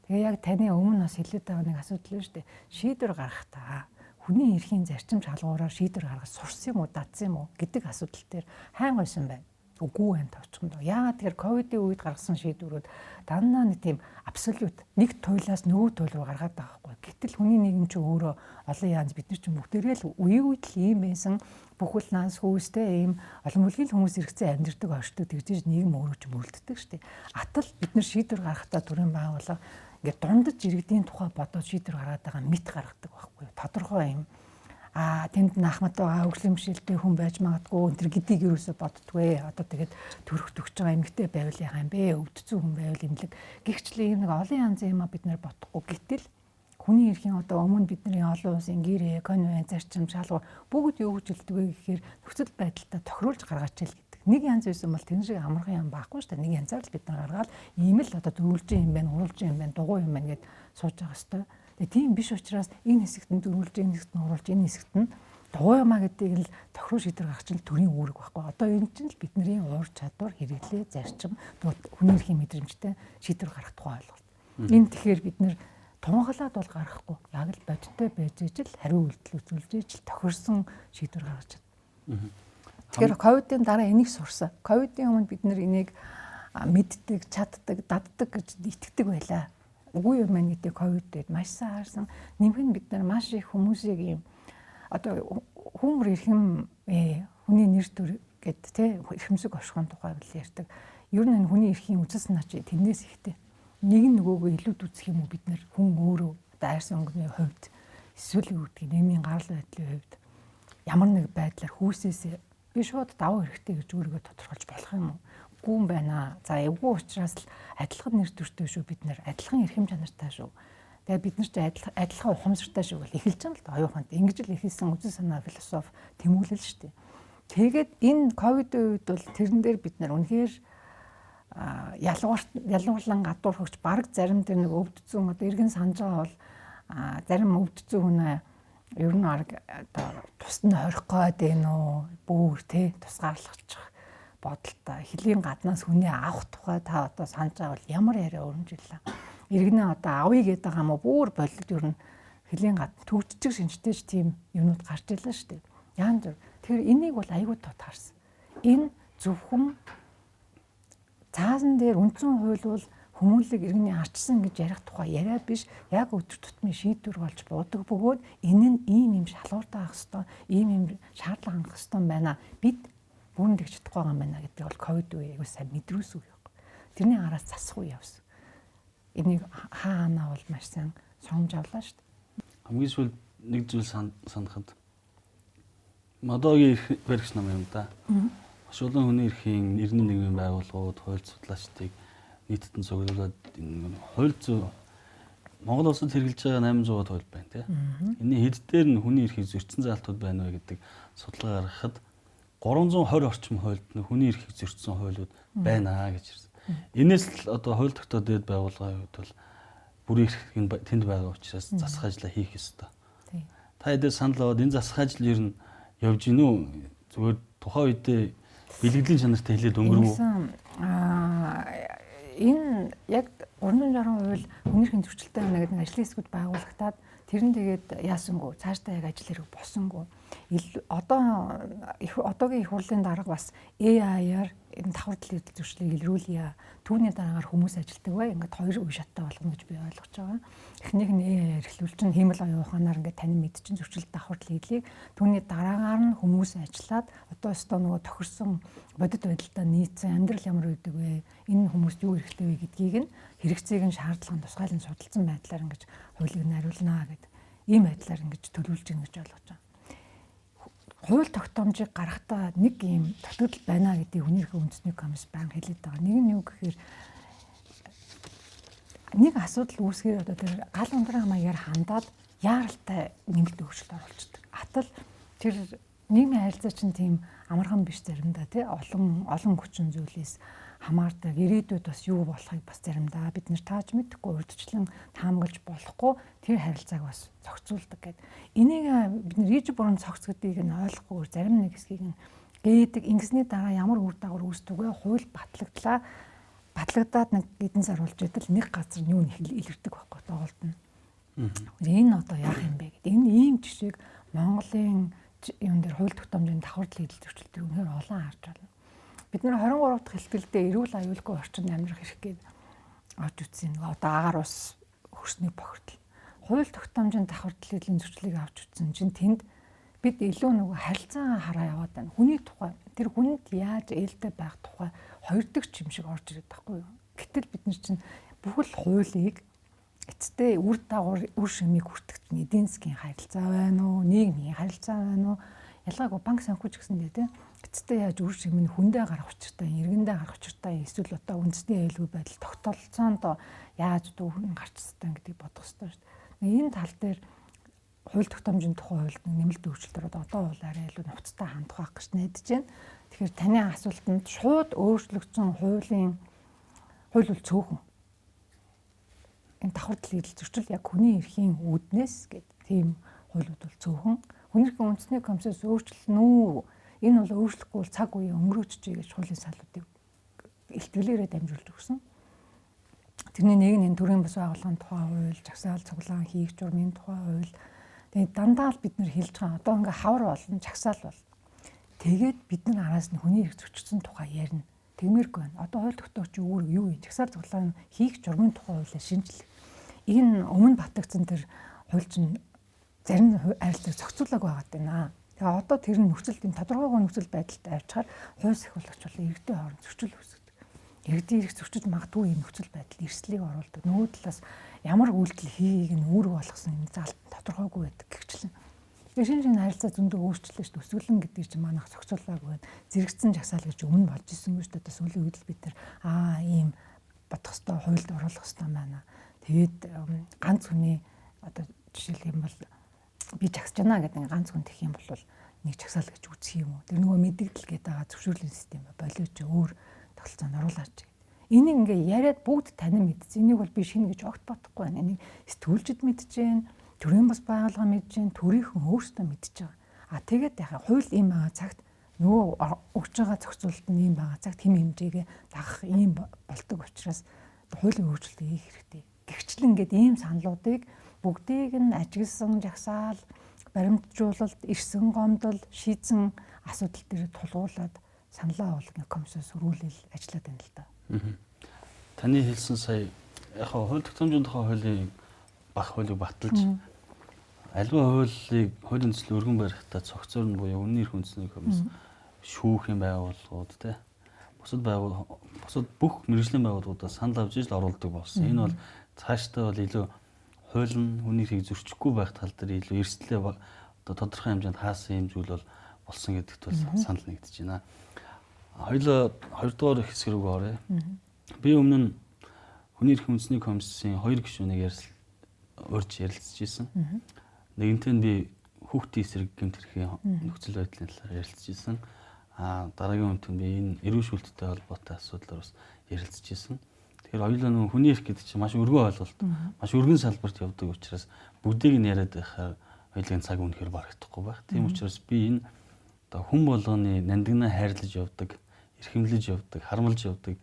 Тэгээ яг таны өмнө бас хэлээд байгаа нэг асуудал нь шүү дээ. Шийдвэр гаргах та хүний эрхийн зарчим шалгуураар шийдвэр гаргаж сурсан юм уу, дадсан юм уу гэдэг асуудал дээр хайн гойсон байна. Үгүй байна товчхондоо. Яагаад тэгэхээр ковидын үед гаргасан шийдвэрүүд дандаа нэг тийм абсолют нэг туйлаас нөгөө туйл руу гаргаад байгаа байхгүй. Гэтэл хүний нийгэм чинь өөрөө олон янз бид нар чинь бүгдээрээ л үеийн үед л ийм байсан. Бүхэл нас хүүстэй ийм олон бүлгийн хүмүүс эргэцэн амьдардаг, оршдог тэгжиж нийгэм өөрөө ч мөрөлддөг шүү дээ. Атал бид нар шийдвэр гаргахтаа төрийн байгууллага ингээд дундаж иргэдийн тухай бодоод шийдвэр гаргаад байгаа мэт гаргадаг байхгүй. Тодорхой юм тэнд нахмат байгаа хөгжлөмшилтэй хүн байж магадгүй энэ төр гэдгийг юусоо боддгоо. Одоо тэгээд төрөх төгч байгаа эмэгтэй байвал яхаа юм бэ? Өвдцэн хүн байвал имлэг гихчлээ ийм нэг олон янзын юм а бид нар бодохгүй. Гэтэл хүний эрхийн одоо өмнө бидний олон улсын гэрээ, конвенц, зарчим, шалгуур бүгд юу гэж хэлдэг вэ гэхээр нөхцөл байдалтай тохируулж гаргаач л гэдэг. Нэг янз байсан бол тэр шиг амархан юм байхгүй шүү дээ. Нэг янзаар л бид нар гаргаад ийм л одоо дөрвөлжин юм байна, гурвалжин юм байна, дугуй юм байна гэд сууж байгаа хэвээр. Тэгээ тийм биш учраас энэ хэсэгт нь дөрвөлжин, энэ хэсэгт нь гурвалжин, энэ хэсэгт нь дугуй юмаа гэдгийг л тохируу шийдвэр гаргах чинь төрийн үүрэг байхгүй. Одоо энэ чинь л бидний уур чадвар, хэрэглээ, зарчим, хүний эрхийн мэдрэмжтэй шийдвэр гаргах тухай ойлголт. Энэ тэгэхээр бид нэр тунхаглаад бол гаргахгүй. Яг л бодиттой байж ижил хариу үйлдэл үзүүлж ижил тохирсон шийдвэр гаргаж чадна. Тэгэхээр ковидын дараа энийг сурсан. Ковидын өмнө бид нэр энийг мэддэг, чаддаг, даддаг гэж итгэдэг байлаа. Үгүй юм байна гэдэг ковид дээр маш сайн харсан. Нэмэх нь бид нар маш их хүмүүсийг ийм одоо хүмүүр эрхэм хүний нэр төр гэд тэ эрхэмсэг оршихын тухай л ярьдаг. Ер нь энэ хүний эрхийн үзэл санаа чи тэрнээс ихтэй. Нэг нь нөгөөгөө илүүд үзэх юм уу бид нар хүн өөрөө одоо айрсан өнгөний хувьд эсвэл юу гэдгийг нийгмийн гарал байдлын хувьд ямар нэг байдлаар хүүсээс би шууд давуу хэрэгтэй гэж өөрийгөө тодорхойлж болох юм уу? Үгүй юм байна. За эвгүй учраас л адилхан нэр төртэй шүү бид нар, адилхан эрхэм чанартай шүү. Тэгээ бид нар ч адилхан ухамсартай шүү гэл эхэлж байгаа л да оюухант. Ингэж л эхэлсэн үзэл санаа философи тэмүүлэл шүү дээ. Тэгээд энэ ковидын үед бол тэрэн дээр бид нар үнэхээр ялгуурлан гадуур хөгч баг зарим тэр нэг өвдцэн одоо иргэн санаж байгаа бол зарим өвдцэн хүнээ ер нь арга одоо тус нь хорих гээд байна уу бүр те тусгаарлахчих бодолтой хөлийн гаднаас хүнээ авах тухай та одоо санаж байгаа бол ямар яриа өрөмжиллээ. Иргэнээ одоо авъя гэдэг байгаа юм уу бүр болид ер нь хөлийн гадна төгжчих шинжтэй ч тийм юмнууд гарч ирлээ шүү дээ. Яан зүр. Тэгэхээр энийг бол айгүй тот харсан. Энэ зөвхөн цаасан дээр үндсэн хууль бол хүмүүнлэг иргэний арчсан гэж ярих тухай яриа биш. Яг өдөр тутмын шийдвэр болж буудаг бөгөөд энэ нь ийм юм шалгууртай авах хэвээр, ийм юм шаардлага хангах хэвээр байна. Бид бүрэн тэгж чадахгүй байгаа юм байна гэдэг бол ковид үе айгүй сайн мэдрүүлсэн үе юм. Тэрний араас засах үе явсан. Энийг хаа ханаа бол маш сайн сурамж авлаа шүү дээ. Хамгийн сүүлд нэг зүйл санахад Мадогийн эрх баригч нам юм да. Маш олон хүний эрхийн 91 байгууллагууд, хууль судлаачдыг нийтэд нь цуглуулад хууль зүйн Монгол улсад хэрэглэж байгаа 800 хууль байна тий. Энийн хэд дээр нь хүний эрхийг зөрчсөн заалтууд байна вэ гэдэг судалгаа гаргахад 320 орчим хуульд нь хүний эрхийг зөрчсөн хуулиуд байна гэж ирсэн. Энээс л одоо хууль тогтоод дэд байгууллагын хувьд бол бүрийн эрх нь тэнд байгаа учраас засах ажлаа хийх ёстой. Та хэдээ санал аваад энэ засах ажил ер нь явж гин үү? Зүгээр тухайн үедээ бэлгэдлийн чанартай хэлээд өнгөрөв үү? Энэ яг 360 хууль хүний эрхийн зөрчилтэй байна гэдэг нэг ажлын хэсгүүд байгуулагдаад тэр нь тэгээд яасангүй цаашдаа яг ажил хэрэг босонгүй. Одоо одоогийн их хурлын дарга бас AI-аар энэ давхар дэлхийн зөрчлийг илрүүлье. Түүний дараагаар хүмүүс ажилтдаг бай. Ингээд хоёр үе шаттай болгоно гэж би ойлгож байгаа. Эхнийх нь AI-аар эхлүүл чинь хиймэл оюун ухаанаар ингээд танин мэд чинь зөрчил давхар дэлхийг түүний дараагаар нь хүмүүс ажиллаад одоо өстөө нөгөө тохирсон бодит байдалтай нийцсэн амьдрал ямар байдаг вэ? Энэ хүмүүст юу хэрэгтэй вэ гэдгийг нь хэрэгцээг нь шаардлагын тусгайлан судалсан байдлаар ингэж хуулийг найруулнаа гэд ийм байдлаар ингэж төлөвлөж гин гэж ойлгож байгаа. Хууль тогтоомжийг гаргахтаа нэг ийм дутагдал байна гэдгийг хүний эрхийн үндэсний комисс байнга хэлээд байгаа. Нэг нь юу гэхээр нэг асуудал үүсгээр одоо тэр гал ундраа маягаар хандаад яаралтай нэмэлт өөрчлөлт оруулцдаг. Атал тэр нийгмийн харилцаа чинь тийм амархан биш заримдаа тий олон олон хүчин зүйлээс хамаардаг. Ирээдүйд бас юу болохыг бас заримдаа бид нэр тааж мэдэхгүй урьдчилан таамаглаж болохгүй тэр харилцааг бас зохицуулдаг гэд. Энийг бид нэр иж бүрэн цогц гэдгийг нь ойлгохгүй зарим нэг хэсгийг нь гээдэг. Ингэсний дараа ямар үр дагавар үүсдэг вэ? Хууль батлагдлаа. Батлагдаад нэг хэдэн сар болж идэл нэг газар нь юу нэг илэрдэг байхгүй доголд нь. Энэ одоо яах юм бэ гэд. Энэ ийм жишээг Монголын юун дээр хууль тогтоомжийн давхар дэлхийн зөрчил төр үнэхээр олон харж байна. Бид нэр 23 дахь хэлтгэлдээ эрүүл аюулгүй орчинд амьдрах хэрэг гээд авч үзсэн. Одоо агаар ус хөрсний бохирдол. Хууль тогтоомжийн давхар дэлхийн зөрчлийг авч үзсэн чинь тэнд бид илүү нөгөө харилцаагаа хараа яваад байна. Хүний тухай, тэр хүнд яаж ээлтэй байх тухай хоёр дахь юм шиг орж ирээд байхгүй юу? Гэтэл бид нар чинь бүхэл хуулийг эцэстээ үр дагавар үр шимийг хүртэх чинь эдийн засгийн харилцаа байна уу, нийгмийн харилцаа байна уу? Ялгаагүй банк санхүүж гэсэн дээ тийм. Эцэстээ яаж үр шим нь хүндээ гарах учиртай, иргэндээ гарах учиртай, эсвэл одоо үндэсний аюулгүй байдал тогтолцоонд яаж одоо хүн гарч ирсэн гэдгийг бодох хэрэгтэй шүү дээ. Энэ тал дээр хууль тогтоомжийн тухай хуульд нэмэлт өөрчлөлтөөр одоо бол арай илүү нухацтай хандах байх гэж найдаж байна. Тэгэхээр таны асуултанд шууд өөрчлөгдсөн хуулийн хууль бол цөөхөн. Энэ давхар дэлхийн зөрчил яг хүний эрхийн үүднээс гэдэг тийм хуулиуд бол цөөхөн. Хүний эрхийн үндэсний комиссоос өөрчлөлнө үү? Энэ бол өөрчлөхгүй бол цаг үе өнгөрөөчжээ гэж хуулийн салуудыг илтгэлээрээ дамжуулж өгсөн. Тэрний нэг нь энэ төрийн бус байгууллагын тухай хууль, жагсаал цуглаан хийх журмын тухай хууль. Тэгээд дандаа л бид нэр хэлж байгаа. Одоо ингээ хавар болно, жагсаал бол. Тэгээд бид нар араас нь хүний эрх зөрчсөн тухай ярина. Тэгмээргүй байна. Одоо хууль тогтоогчийн үүрэг юу юм? Жагсаал цуглаан хийх журмын тухай хуулиа шинжлэх. Энэ өмнө батлагдсан тэр хууль чинь зарим харилцааг зохицуулаагүй байгаад байна. Тэгээ одоо тэр нь нөхцөл тийм тодорхойгүй нөхцөл байдалтай авчаар хууль сахиулагч болон иргэдийн хооронд зөрчил үүсгэдэг. Иргэдийн эрх зөрчиж магадгүй юм нөхцөл байдал эрсдлийг оруулдаг. Нөгөө талаас ямар үйлдэл хийгийг нь үүрэг болгосон юм заалт тодорхойгүй байдаг гэгчлэн. Тэгээ шинэ шинэ харилцаа зөндөө өөрчлөлөө шүү дээ. Өсвөлэн гэдэг чинь манайх зохицуулаагүй байна. Зэрэгцэн жагсаал гэж өмнө болж исэн шүү дээ. Одоо сүүлийн үед л бид тэр ийм бодох ёстой, хуульд оруулах ёстой байна. Тэгээд ганц хүний одоо жишээлх юм бол би жагсаж байна гэдэг ганц хүн тэх юм бол нэг жагсаал гэж үзэх юм уу? Тэр нөгөө мэдэгдэл гэдэг байгаа зөвшөөрлийн систем болооч өөр тогтолцоонд оруулаач гэдэг. Энийг ингээ яриад бүгд танин мэдсэн. Энийг бол би шинэ гэж огт бодохгүй байна. Энийг сэтгүүлчд мэдэж байна, төрийн бас байгууллага мэдэж байна, төрийнхэн өөрсдөө мэдэж байгаа. А тэгээд яхаа хууль ийм байгаа цагт нөгөө өгч байгаа зохицуулалт нь ийм байгаа цагт хэм хэмжээгээ дагах ийм болдог учраас хуулийн өөрчлөлт хийх хэрэгтэй. Гэгчлэн ингээд ийм саналуудыг бүгдийг нь ажигласан жагсаал, баримтжуулалт, ирсэн гомдол, шийдсэн асуудал дээр тулгуурлаад саналаа уулгын комиссоос сөрүүлэл ажиллаад байна л да. Таны хэлсэн сая яг хууль тогтоомжийн тухай хуулийн бах хуулийг баталж альва хуулийг хуулийн төсөл өргөн барихтаа цогцоор нь буюу үнийн эрх үндэсний комисс шүүх юм байгууллагууд те бусад бүх мэргэжлийн байгууллагуудаас санал авч ижил оруулдаг болсон. Энэ бол цаашдаа бол илүү хууль нь хүний эрхийг зөрчихгүй байх тал дээр илүү эрсдлээ одоо тодорхой хэмжээнд хаасан юм зүйл бол болсон гэдэгт бол санал нэгдэж байна. Хоёулаа хоёрдугаар хэсэг рүү оръё. Би өмнө нь хүний эрхийн үндэсний комиссийн хоёр гишүүнийг урьж ярилцж ирсэн. Нэгэнтээ нь би хүүхдийн эсрэг гэмт хэргийн нөхцөл байдлын талаар ярилцж ирсэн. Аа дараагийн хүнтэй би энэ эрүүл шүүлттэй холбоотой асуудлаар бас ярилцж ирсэн. Тэгэхээр хоёулаа нөгөө хүний эрх гэдэг чинь маш өргөн ойлголт, маш өргөн салбарт явдаг учраас бүгдийг нь яриад байхаар хоёулын цаг үнэхээр барагдахгүй байх. Тийм учраас би энэ одоо хүн болгоны нандинаа хайрлаж явдаг, эрхэмлэж явдаг, харамлж явдаг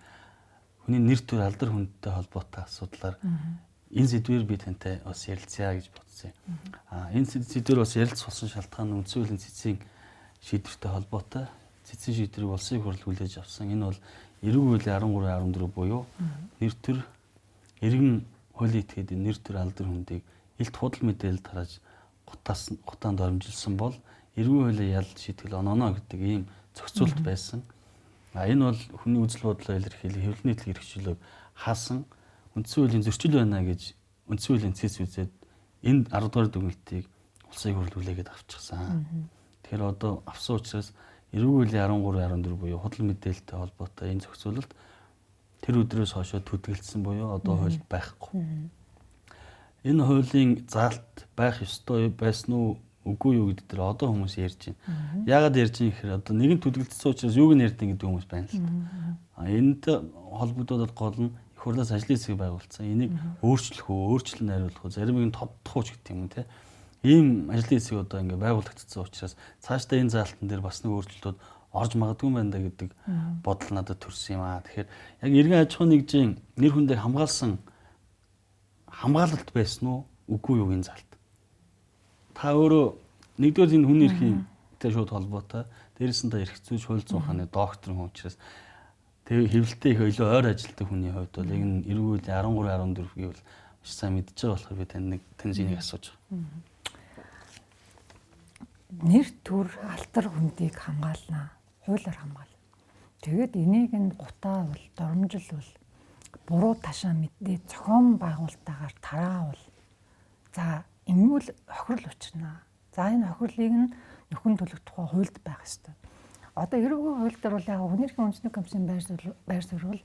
хүний нэр төр алдар хүндтэй холбоотой асуудлаар энэ сэдвээр би тантай бас ярилцъя гэж бодсон юм. Энэ сэдвээр бас ярилцах болсон шалтгаан нь үндсэн хуулийн цэцгийн шийдвэртэй холбоотой. Цэцгийн шийдвэрийг улсын хурал хүлээж авсан. Энэ бол эрүүг хуулийн 13 14 буюу нэр төр иргэн хуулийн этгээд нэр төр алдар хүндийг илт худал мэдээлэл тарааж гутаанд оромжилсан бол эрүүг хуулийн ял шийтгэл онооно гэдэг ийм зохицуулт байсан. Энэ бол хүний үзэл бодлоо илэрхийлэх хэвлэл нийтлэг эрх чөлөөг хаасан үндсэн хуулийн зөрчил байна гэж үндсэн хуулийн цэц үзээд энэ 10 дугаар дүгнэлтийг улсын хурал хүлээгээд авчихсан. Тэгэхээр одоо авсан учраас эрүүг хуулийн 13 14 буюу худал мэдээлэлтэй холбоотой энэ зохицуулалт тэр өдрөөс хойшоо төдөлдсөн буюу одоо хуульд байхгүй. Энэ хуулийн заалт байх ёстой байсан уу үгүй юу гэдэг дээр одоо хүмүүс ярьж байна. Яагаад ярьж байна гэхээр одоо нэгэн төдөлдсөн учраас юуг нь ярьдаг гэдэг хүмүүс байна л та. Энэтэй холбогдоод гол нь их хурлаас ажлын хэсэг байгуулсан. Энийг өөрчлөх үү, өөрчлөн найруулах уу, заримыг нь тодтох уу гэдэг юм те. Ийм ажлын хэсэг одоо ингээ байгуулагдсан учраас цаашдаа энэ заалтан дээр бас нэг өөрчлөлтүүд орж магадгүй юм байна да гэдэг бодол надад төрсөн юм аа. Тэгэхээр яг иргэн аж ахуйн нэгжийн нэр хүндийг хамгаалсан хамгаалалт байсан уу, үгүй юу энэ заалт? Та өөрөө нэгдүгээр энэ хүн эрхийн тэ шууд холбоотой, дээрээс нь та эрх зүйч, хууль зүйн ухааны доктор хүн учраас тэг хэвлэлтэй их илүү ойр ажилтдаг хүний хувьд бол яг энэ эрүүг хуулийн 13 14 гэвэл маш сайн мэдж байгаа болохоор би тань нэг таньс энийг асууж байгаа. Нэр төр алтар хүндийг хамгаална. Хуулиар хамгаална. Тэгээд энийг нь гутаа бол доромжил бол буруу ташаа мэдээ зохион байгуулалтаагаар тараавал за ингэвэл хохирол учирна. За энэ хохирлыг нь нөхөн төлөх тухай хуульд байх ёстой. Одоо эрүүгийн хууль дээр бол яг хүний эрхийн үндэсний комиссийн байр суурь бол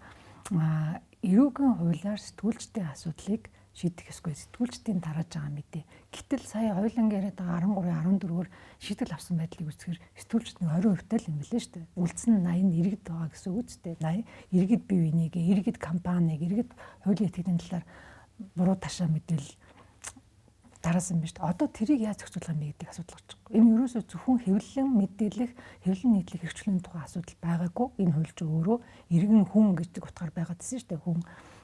эрүүгийн хуулиар сэтгүүлчдийн асуудлыг шийдэх ёсгүй. Сэтгүүлчдийн тарааж байгаа мэдээ. Гэтэл сая хоёуланг яриад байгаа 13 14-өр шийтгэл авсан байдлыг үзэхээр сэтгүүлчд нэг 20% тал юм билээ шүү дээ. Үлдсэн нь 80 нь иргэд байгаа гэсэн үг үстэй. 80 иргэд бие биенийг, иргэд компанийг, иргэд хуулийн этгээдийн талаар буруу ташаа мэдээлэл тараасан юм байна шүү дээ. Одоо тэрийг яаж зохицуулах юм бэ гэдэг асуудал гарч байгаа. Энэ ерөөсөө зөвхөн хэвлэн мэдээлэх, хэвлэн нийтлэх эрхчлөлийн тухай асуудал байгаагүй. Энэ хууль чинь өөрөө иргэн хүн гэдэг утгаар байгаад байсан шүү дээ. Хүн.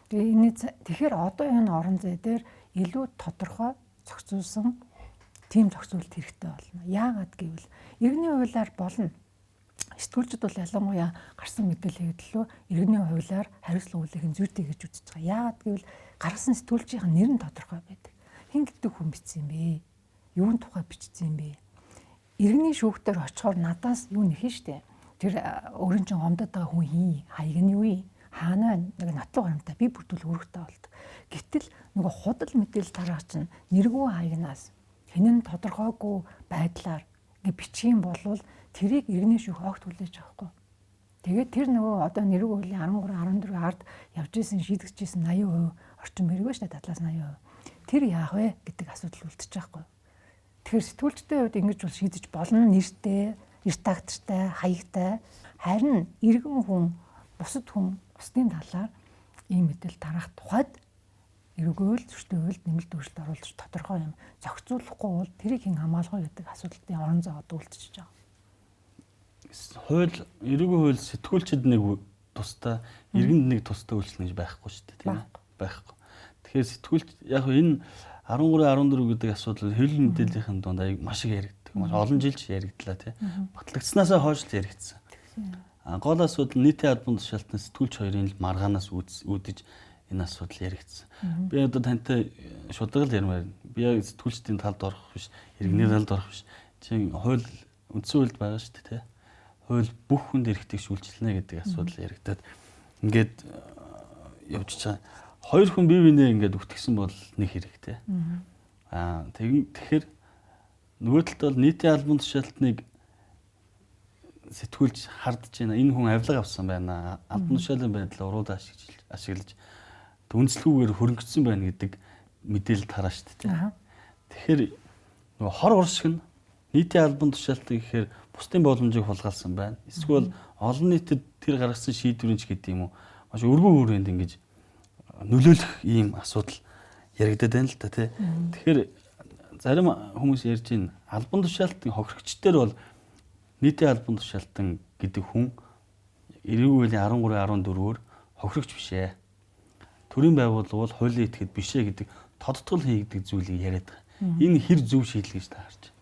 Тэгээ энэ тэгэхээр одоо энэ орон зай дээр илүү тодорхой зохицуулсан тийм зохицуулалт хэрэгтэй болно. Яагаад гэвэл иргэний хуулиар болно. Сэтгүүлчид бол ялангуяа гарсан мэдээллийн төлөө иргэний хуулиар хариуцлага хүлээх нь зүйтэй гэж үзэж байгаа. Яагаад гэвэл гаргасан сэтгүүлчийн нэр нь тодорхой байдаг. Хэн гэдэг хүн бичсэн юм бэ? Юун тухай бичсэн юм бэ? Иргэний шүүхтэр очихоор надаас юу нэхэн штэ. Тэр өөрийн чинь гомдоод байгаа хүн хин, хаяг нь юу юм? Хаана нэг нотлох баримтаа би бүрдүүл үүрэгтэй болдог. Гэтэл нөгөө худал мэдээлэл тараах чинь нэргүй хаягнаас хэн нь тодорхойгүй байдлаар ингээ бичих юм бол тэрийг иргэний шүүх огт хүлээж авахгүй. Тэгээд тэр нөгөө одоо нэргүй хуулийн 13 14 ард явж исэн шийдэгч исэн 80% орчим хэрэг шүү дээ, дадлаас 80%. Тэр яах вэ гэдэг асуудал үлдчих байхгүй. Тэгэхээр сэтгүүлчдийн хувьд ингэж бол шийдэж болно, нэртэй, редактортай, хаягтай. Харин иргэн хүн, бусад хүн бусдын талаар ийм мэдээлэл тараах тухайд эрүүг хууль, зөрчлийн хуульд нэмэлт өөрчлөлт оруулж тодорхой юм зохицуулахгүй бол тэрийг хэн хамгаалах вэ гэдэг асуудлын орон зай одоо үлдчихэж байгаа. Хууль, эрүүгийн хууль сэтгүүлчид нэг тустай, иргэнд нэг тустай үйлчлэн гэж байхгүй шүү дээ, тийм ээ? Байхгүй. Тэгэхээр сэтгүүлч яг энэ 13 14 гэдэг асуудал хэвлэл мэдээллийн дунд аяг маш их яригддаг. Маш олон жилч яригдлаа тий. Батлагдснаасаа хойш л яригдсан. Гол асуудал нийтийн албан тушаалтны сэтгүүлч хоёрын л маргаанаас үүдэж энэ асуудал яригдсан. Би одоо тантай шударгал ярмаар. Би яг сэтгүүлчдийн талд орох биш, иргэний талд орох биш. Чинь хууль үндсэн хуульд байгаа шүү дээ тий. Хууль бүх хүнд эрхтийг шүүлжилнэ гэдэг асуудал яригдаад ингээд явж байгаа. Хоёр хүн бие биенээ ингээд үтгэсэн бол нэг хэрэг тий. Тэгэхээр нөгөө талд бол нийтийн албан тушаалтныг сэтгүүлч хардж байна. Энэ хүн авилга авсан байна. Албан тушаалын байдлаа урууд ашиглаж үндэслэгүүгээр хөрөнгөцсөн байна гэдэг мэдээлэл тараа шүү дээ. Тэгэхээр нөгөө хор уршиг нь нийтийн албан тушаалтан гэхээр бусдын боломжийг хулгайлсан байна. Эсвэл олон нийтэд тэр гаргасан шийдвэрийн ч гэдэг юм уу маш өргөн хүрээнд ингэж нөлөөлөх ийм асуудал яригадад байна л да тий. Тэгэхээр зарим хүмүүс ярьж байна. Албан тушаалтын хохирогчдэр бол нийтийн албан тушаалтан гэдэг хүн эрүүл хуулийн 13 14-оор хохирогч биш ээ. Төрийн байгууллага бол хуулийн этгээд биш ээ гэдэг тодтгол хийгдэг зүйлийг яриад байгаа. Энэ хэр зөв шийдэл гэж та харж байна?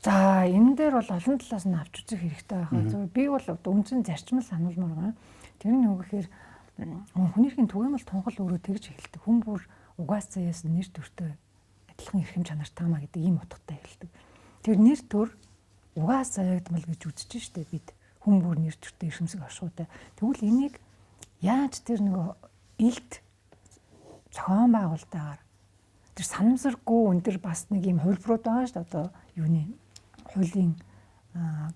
За, энэ дээр бол олон талаас нь авч үзэх хэрэгтэй байх. Зөв би бол үндсэн зарчмал сануулмаар байна. Тэр нь юу гэхээр хүний эрхийн түгээмэл тунхал өөрөө тэгж хэлдэг. Хүн бүр угаас заяас нэр төртэй адилхан эрхэм чанартай маа гэдэг ийм утгатай хэлдэг. Тэр нэр төр угаас заяагдмал гэж үзэж штэ бид. Хүн бүр нэр төртэй эрхэмсэг оршихуйтай. Тэгвэл энийг яаж тэр нөгөө илт зохион байгуулалтаагаар тэр санамсаргүй өндөр бас нэг ийм хувилбарууд байгаа шүү дээ. Одоо юуны хуулийн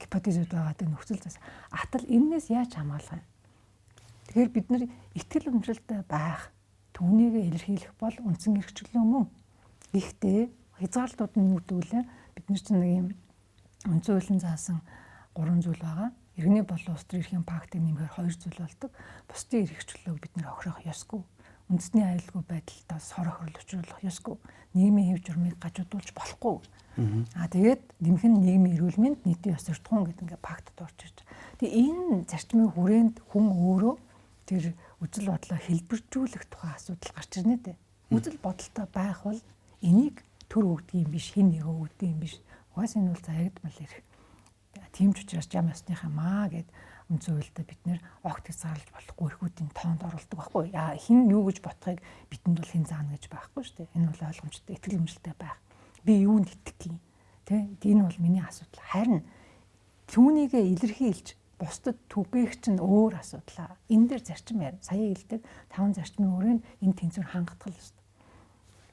гипотезүүд байгаа тэр нөхцөл зас. Атал энээс яаж хамгаалах юм? Тэгэхээр бид нар итгэл үнэмшилтэй байх, түүнийгээ илэрхийлэх бол үндсэн эрх чөлөө мөн. Гэхдээ хязгаарлалтууд нь юу гэдэг вэ? Бид нар чинь нэг юм үндсэн хуулийн заасан 3 зүйл байгаа. Иргэний болон улс төрийн эрхийн пактыг нэмэхээр 2 зүйл болдог. Бусдын эрх чөлөөг бид нэр хохирох ёсгүй. Үндэсний аюулгүй байдалтай сор хохирол учруулах ёсгүй. Нийгмийн хэв журмыг гажуудуулж болохгүй. Аа тэгээд нэмэх нь нийгмийн эрүүл мэнд, нийтийн ёс суртахуун гэдэг ингээ пактад орж ирж. Тэгээ энэ зарчмын хүрээнд хүн өөрөө тэр үзэл бодлоо хэлбэржүүлэх тухай асуудал гарч ирнэ дээ. Үзэл бодолтой байх бол энийг төр өгдөг юм биш, хин нэг өгдөг юм биш. Угаас энэ бол заягдмал эрх. Тийм ч учраас жам ёсныхаа маа гэд үндсэн хуульдаа бид нэр огт хязгаарлаж болохгүй эрхүүдийн тоонд оруулдаг байхгүй. Яа хин юу гэж бодохыг бидэнд бол хэн заана гэж байхгүй шүү дээ. Энэ бол ойлгомжтой, итгэл үнэмшилтэй байх. Би юунд итгэх юм? Тэ? Энэ бол миний асуудал. Харин түүнийгээ илэрхийлж бусдад түгээх чинь өөр асуудал. Энэ дээр зарчим ярь. Сая хэлдэг 5 зарчмын өрөөнд энэ тэнцвэр хангалтгал шүү дээ.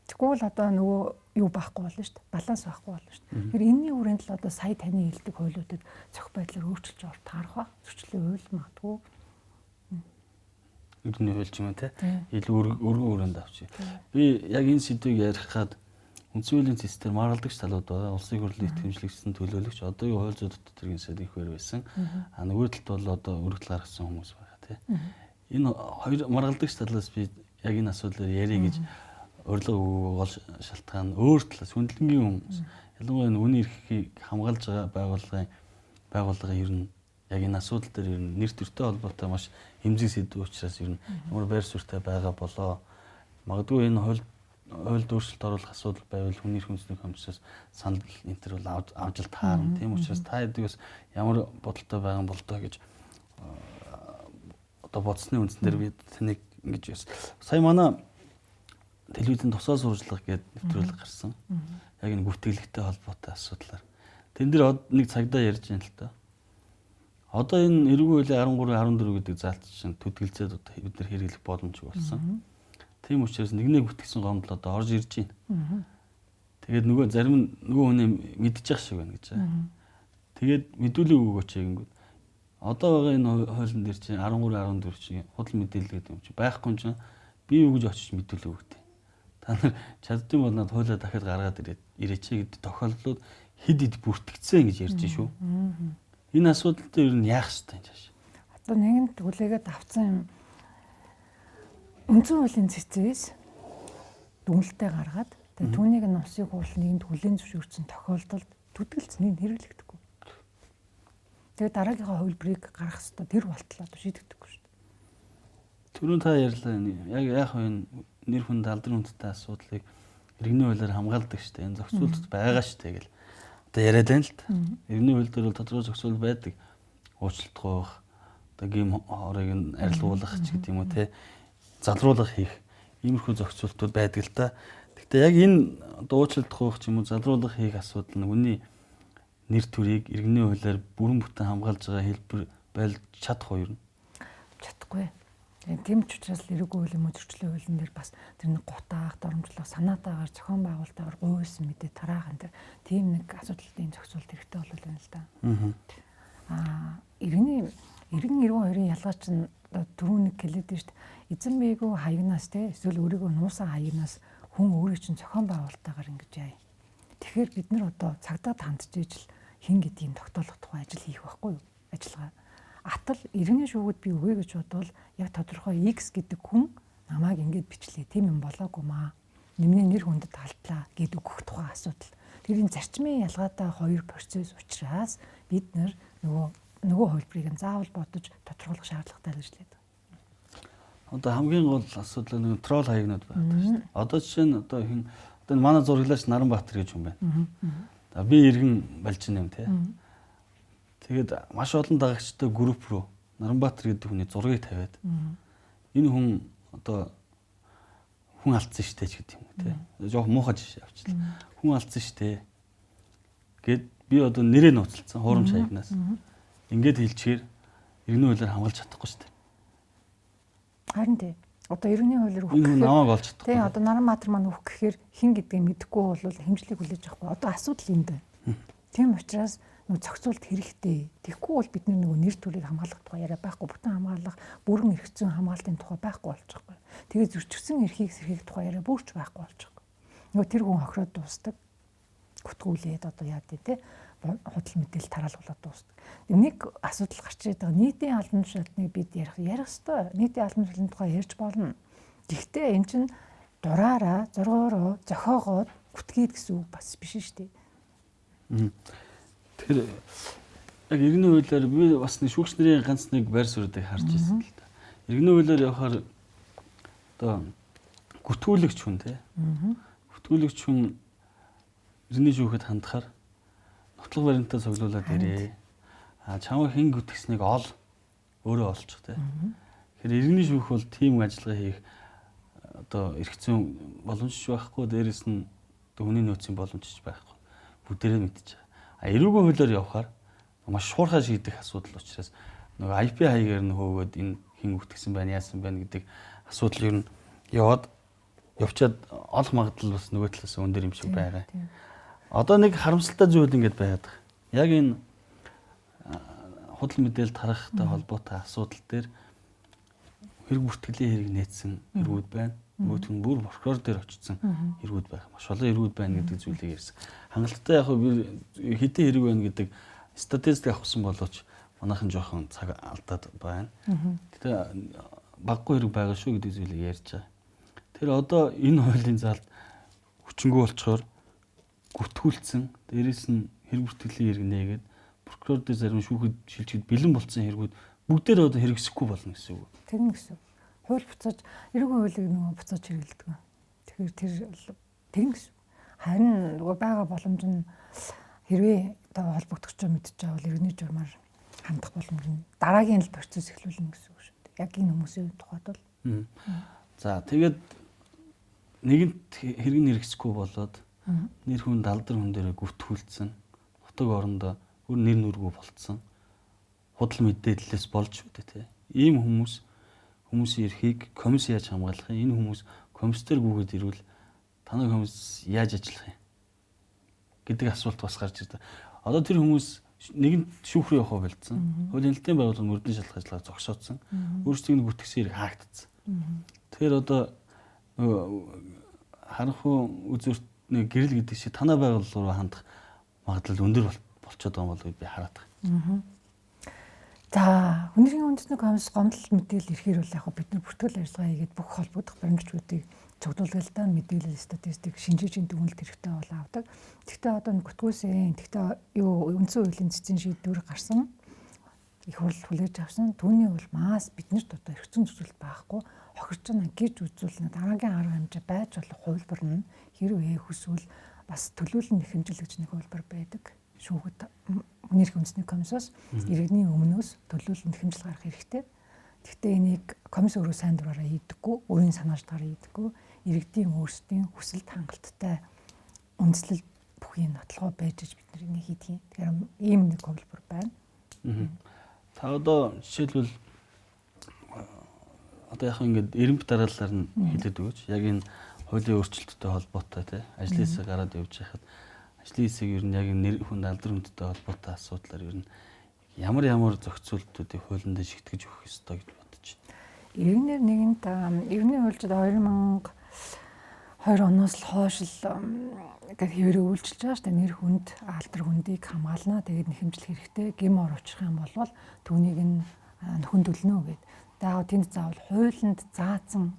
Тэгвэл одоо нөгөө юу байхгүй болно шүү дээ. Баланс байхгүй болно шүү дээ. Тэгэхээр энэний хүрээнд л одоо сая таны хэлдэг хуулиудад цох байдлаар өөрчилж орох таарах ба. Зөрчлийн хууль магадгүй. Иргэний хууль ч юм уу те. Илүү өргөн өрөөнд авчи. Би яг энэ сэдвийг ярих гад үндсэн хуулийн цэцээр маргалдагч талууд байгаа. Улсын хурлын итгэмжлэгчсэн төлөөлөгч одоогийн хууль зүйн дотоод хэргийн сайд их хэр байсан. А нөгөө талд бол одоо өргөдөл гаргасан хүмүүс байгаа те. Энэ хоёр маргалдагч талаас би яг энэ асуудлаар ярих гэж урилга өгөх гол шалтгаан өөр талаас хүндлэнгийн хүмүүс ялангуяа энэ үний эрхийг хамгаалж байгаа байгууллагын ер нь яг энэ асуудал дээр ер нь нэр төртэй холбоотой маш хэмжээ сэдв учраас ер нь ямар байр суурьтай байгаа болоо магадгүй энэ хуульд өөрчлөлт оруулах асуудал байвал хүний эрх үндэсний комиссоос санал энэ төр бол авч л таарна. Тийм учраас та хэдийг бас ямар бодолтой байгаа юм бол доо гэж одоо бодсны үндсэн дээр би таныг ингэж яасан. Сая манай телевизэн тусаа сурвалжлага гэдэг нэвтрүүлэг гарсан. Яг энэ бүртгэлэгтэй холбоотой асуудлаар. Тэн дээр нэг цагдаа ярьж байна л та. Одоо энэ эрүүл хуулийн 13 14 гэдэг заалт чинь түтгэлзээд одоо бид нар хэрэглэх боломжгүй болсон. Тийм учраас нэгнээ бүртгэсэн гомдол одоо орж ирж байна. Тэгээд нөгөө зарим нь нөгөө хүний мэдчих шиг байна гэж. Тэгээд мэдүүлэг өгөөч гингүүд. Одоо байгаа энэ хуулийн дээр чинь 13 14 чинь худал мэдээлэл гэдэг юм чинь байхгүй юм чинь би юу гэж очиж мэдүүлэг өгдөө. Та нар чаддсан бол над хуулиа дахиад гаргаад ирээч гэдэг тохиолдлууд хэд хэд бүртгэцэн гэж ярьж шүү. Энэ асуудал дээр ер нь яах ёстой юм чааш. Одоо нэгэнт хүлээгээд авцсан юм үндсэн хуулийн цэцээс дүгнэлтээ гаргаад тэгээ түүнийг нь улсын хурал нийгэмд хүлээн зөвшөөрсөн тохиолдолд түтгэлцнийг хэрэглэгдэхгүй. Тэгээ дараагийнхаа хувилбарыг гаргах ёстой тэр болтол одоо шийдэгдэхгүй шүү дээ. Түрүүн та ярьлаа яг яах вэ нэр хүнд алдрын хүндтэй асуудлыг иргэний хуулиар хамгаалдаг шүү дээ. Энэ зохицуулалт байгаа шүү дээ гэл. Одоо яриад байна л та. Иргэний хууль дээр бол тодорхой зохицуул байдаг. Уучлалт гуйх, одоо гим хорыг нь арилгуулах ч гэдэг юм уу те. Залруулах хийх иймэрхүү зохицуултууд байдаг л та. Гэхдээ яг энэ одоо уучлалт гуйх ч юм уу залруулах хийх асуудал нь хүний нэр төрийг иргэний хуулиар бүрэн бүтэн хамгаалж байгаа хэлбэр байлж чадах уу ер нь? Чадахгүй. Тийм ч учраас л эрүүг хууль юм уу зөрчлийн хуулийн дээр бас тэр нэг гутаах, доромжлох, санаатаагаар зохион байгуулалтаагаар гуйсан мэдээ тараах энэ тийм нэг асуудлын зохицуулт хэрэгтэй бол байна л да. Аа иргэний иргэн эргэн хоёрын ялгаа чинь түрүү нэг хэлээд нь шүү дээ. Эзэн бийгүү хаягнаас те эсвэл өөрийгөө нуусан хаягнаас хүн өөрийг чинь зохион байгуулалтаагаар ингэж яа. Тэгэхээр бид нар одоо цагдаа хандж ижил хэн гэдгийг тогтоолох тухай ажил хийх байхгүй юу? Ажиллагаа. Атал иргэний шүүгүүд би үгүй гэж бодвол яг тодорхой X гэдэг хүн намайг ингэж бичлээ. Тийм юм болоогүй маа. Нэмний нэр хүндэд алдлаа гэд өгөх тухай асуудал. Тэр энэ зарчмын ялгаатай хоёр процесс учраас бид нар нөгөө хувилбарыг нь заавал бодож тодорхойлох шаардлагатай л гэж хэлээд байна. Одоо хамгийн гол асуудал нэг тролл хаягнууд байдаг шүү дээ. Одоо жишээ нь одоо хэн одоо манай зураглаач Наранбаатар гэж хүн байна. За би иргэн болж юм те. Тэгээд маш олон дагагчтай групп руу Наранбаатар гэдэг хүний зургийг тавиад энэ хүн одоо хүн алдсан штэ ч гэдэг юм уу те. Жохо муухай жишээ авчлаа. Хүн алдсан штэ. Гэт би одоо нэрээ нууцлцсан хуурамч хаягнаас. Ингээд хэлчихээр иргэний хуулиар хамгаалж чадахгүй штэ. Харин тий. Одоо иргэний хуулиар өгөх гэхээр намайг олж чадахгүй. Тий, одоо Наранбаатар маань өгөх гэхээр хэн гэдгийг мэдэхгүй бол хэмжлэг хүлээж авахгүй. Одоо асуудал энд байна. Тийм учраас нөгөө зохицуулт хэрэгтэй. Тэгэхгүй бол бид нөгөө нэр төрийг хамгаалах тухай яриа байхгүй. Бүтэн хамгаалах, бүрэн эрх зүйн хамгаалтын тухай байхгүй болчих واخгүй. Тэгээ зөрчигдсөн эрхийг сэргээх тухай яриа бүрч байхгүй болчих واخгүй. Нөгөө тэр хүн хохироод дуустдаг. Гүтгүүлээд одоо яа гэдэг те худал мэдээлэл тараалгуулаад дуустдаг. Нэг асуудал гарч ирээд байгаа. Нийтийн албан тушаалтныг бид ярих ёстой. Нийтийн албан тушаалтны тухай ярьж болно. Гэхдээ эн чинь дураараа, зоргоороо, зохиогоод гүтгээд гэсэн үг бас биш шүү дээ. Тэгэхээр яг иргэний хуулиар би бас нэг шүүгч нарын ганц нэг байр суурьыг харж ирсэн л та. Иргэний хуулиар явахаар одоо гүтгүүлэгч хүн те. Гүтгүүлэгч хүн иргэний шүүхэд хандахаар нотлох баримтаа цуглуулад ирээ. А чамайг хэн гүтгснийг ол өөрөө олчих те. Тэгэхээр иргэний шүүх бол тийм ажиллагаа хийх одоо эрх зүйн боломж байхгүй, дээрэс нь хүний нөөцийн боломж байхгүй. Бүгдээрээ мэдчихэж байгаа. А эрүүгийн хуулиар явахаар маш шуурхай шийдэх асуудал учраас нөгөө IP хаягаар нь хөөгөөд энэ хэн үтгсэн байна, яасан байна гэдэг асуудал ер нь яваад явчаад олох магадлал бас нөгөө талаас өндөр юм шиг байгаа. Одоо нэг харамсалтай зүйл ингэж байгаад байгаа. Яг энэ худал мэдээлэл тарахтай холбоотой асуудал дээр хэрэг бүртгэлийн хэрэг нээсэн хэрэгүүд байна. Нөгөөх нь бүр прокурор дээр очсон хэрэгүүд байх. Маш олон хэрэгүүд байна гэдэг зүйлийг ярьсан. Хангалттай яг би хэдэн хэрэг байна гэдэг статистик авахсан боловч манайхан жоохон цаг алдаад байна. Гэтэ баггүй хэрэг байгаа шүү гэдэг зүйлийг ярьж байгаа. Тэр одоо энэ хуулийн заалд хүчингү болцохоор гүтгүүлсэн, дээрэс нь хэрэг бүртгэлийн хэрэг нээгээд прокурор дээр зарим шүүхэд шилжихэд бэлэн болцсон хэрэгүүд бүгдээр одоо хэрэгсэхгүй болно гэсэн үг. Тэгнэ гэсэн. Хууль буцааж эрүүгийн хуулийг нөгөө буцааж хэрэглэдэг. Тэгэхээр тэр тэгнэ гэсэн. Харин нөгөө байгаа боломж нь хэрвээ одоо холбогдогч мэдчихэж байгаа бол иргэний журмаар хандах боломж нь дараагийн л процесс эхлүүлнэ гэсэн үг шүү дээ. Яг энэ хүмүүсийн тухайд бол. За тэгээд нэгэнт хэрэг нь хэрэгсэхгүй болоод нэр хүн далдар хүн дээрээ гүтгүүлсэн. Нутаг орондоо бүр нэр нүргүү болцсон. Худал мэдээллээс болж үү те. Ийм хүмүүсийн эрхийг комисс яаж хамгаалах юм? Энэ хүмүүс комисс дээр гүгээд ирвэл танай комисс яаж ажиллах юм гэдэг асуулт бас гарч ирдэг. Одоо тэр хүмүүс нэгэнт шүүх рүү явах болцсон. Хуулийн хэлтийн байгууллага мөрдөн шалгах ажиллагаа зогсоодсон. Өөрсдийг нь гүтгсэн хэрэг хаагдсан. Тэгэхээр одоо нөгөө харанхуй үзүүрт нэг гэрэл гэдэг шиг танай байгууллага руу хандах магадлал өндөр болчиход байгаа юм болов би хараад байгаа. За, хүн эрхийн үндэсний комисс гомдол мэдээлэл ирэхээр бол яг бид нар бүртгэл ажиллагаа хийгээд бүх холбогдох баримтчгуудыг цуглуулдаг л да, мэдээлэл, статистик, шинжээчийн дүгнэлт хэрэгтэй бол авдаг. Гэхдээ одоо гүтгүүлсэн, гэхдээ юу үндсэн хуулийн цэцэн шийдвэр гарсан, их хурл хүлээж авсан. Түүний улмаас биднэрт одоо эрх зүйн төсөлт байхгүй хохирч байна гэж үзүүлнэ. Дараагийн арга хэмжээ байж болох хувилбар нь хэрвээ хүсвэл бас төлөөлөн нэхэмжил гэж нэг хувилбар байдаг. Шүүхэд хүн эрхийн үндэсний комиссоос иргэний өмнөөс төлөөлөн нэхэмжил гаргах хэрэгтэй. Гэхдээ энийг комисс өөрөө сайн дураараа хийдэггүй, өөрийн санаачдаараа хийдэггүй, иргэдийн өөрсдийн хүсэлт хангалттай үндэслэл бүхий нотлогоо байж бид нар энийг хийдэг юм. Тэгэхээр ийм нэг хувилбар байна. Та одоо жишээлбэл одоо яг ингээд эрэмб дараалалаар нь хэлээд өгөөч. Яг энэ хуулийн өөрчлөлттэй холбоотой тий ажлын хэсэг гараад явж байхад ажлын хэсэг ер нь яг нэр хүн алдар хүндтэй холбоотой асуудлаар ер нь ямар зохицуултуудыг хуулинд шигтгэж өгөх ёстой гэж бодож байна. Иргэнээр нэгэнт иргэний хуульчид 2002 оноос л хойш л ингээд хэвээрээ үйлчилж байгаа шүү дээ. Нэр хүнд, алдар хүндийг хамгаална. Тэгээд нэхэмжлэх хэрэгтэй. Гэм ор очих юм бол түүнийг нь нөхөн төлнө гэд. Тэгээд тэнд заавал хуулинд заасан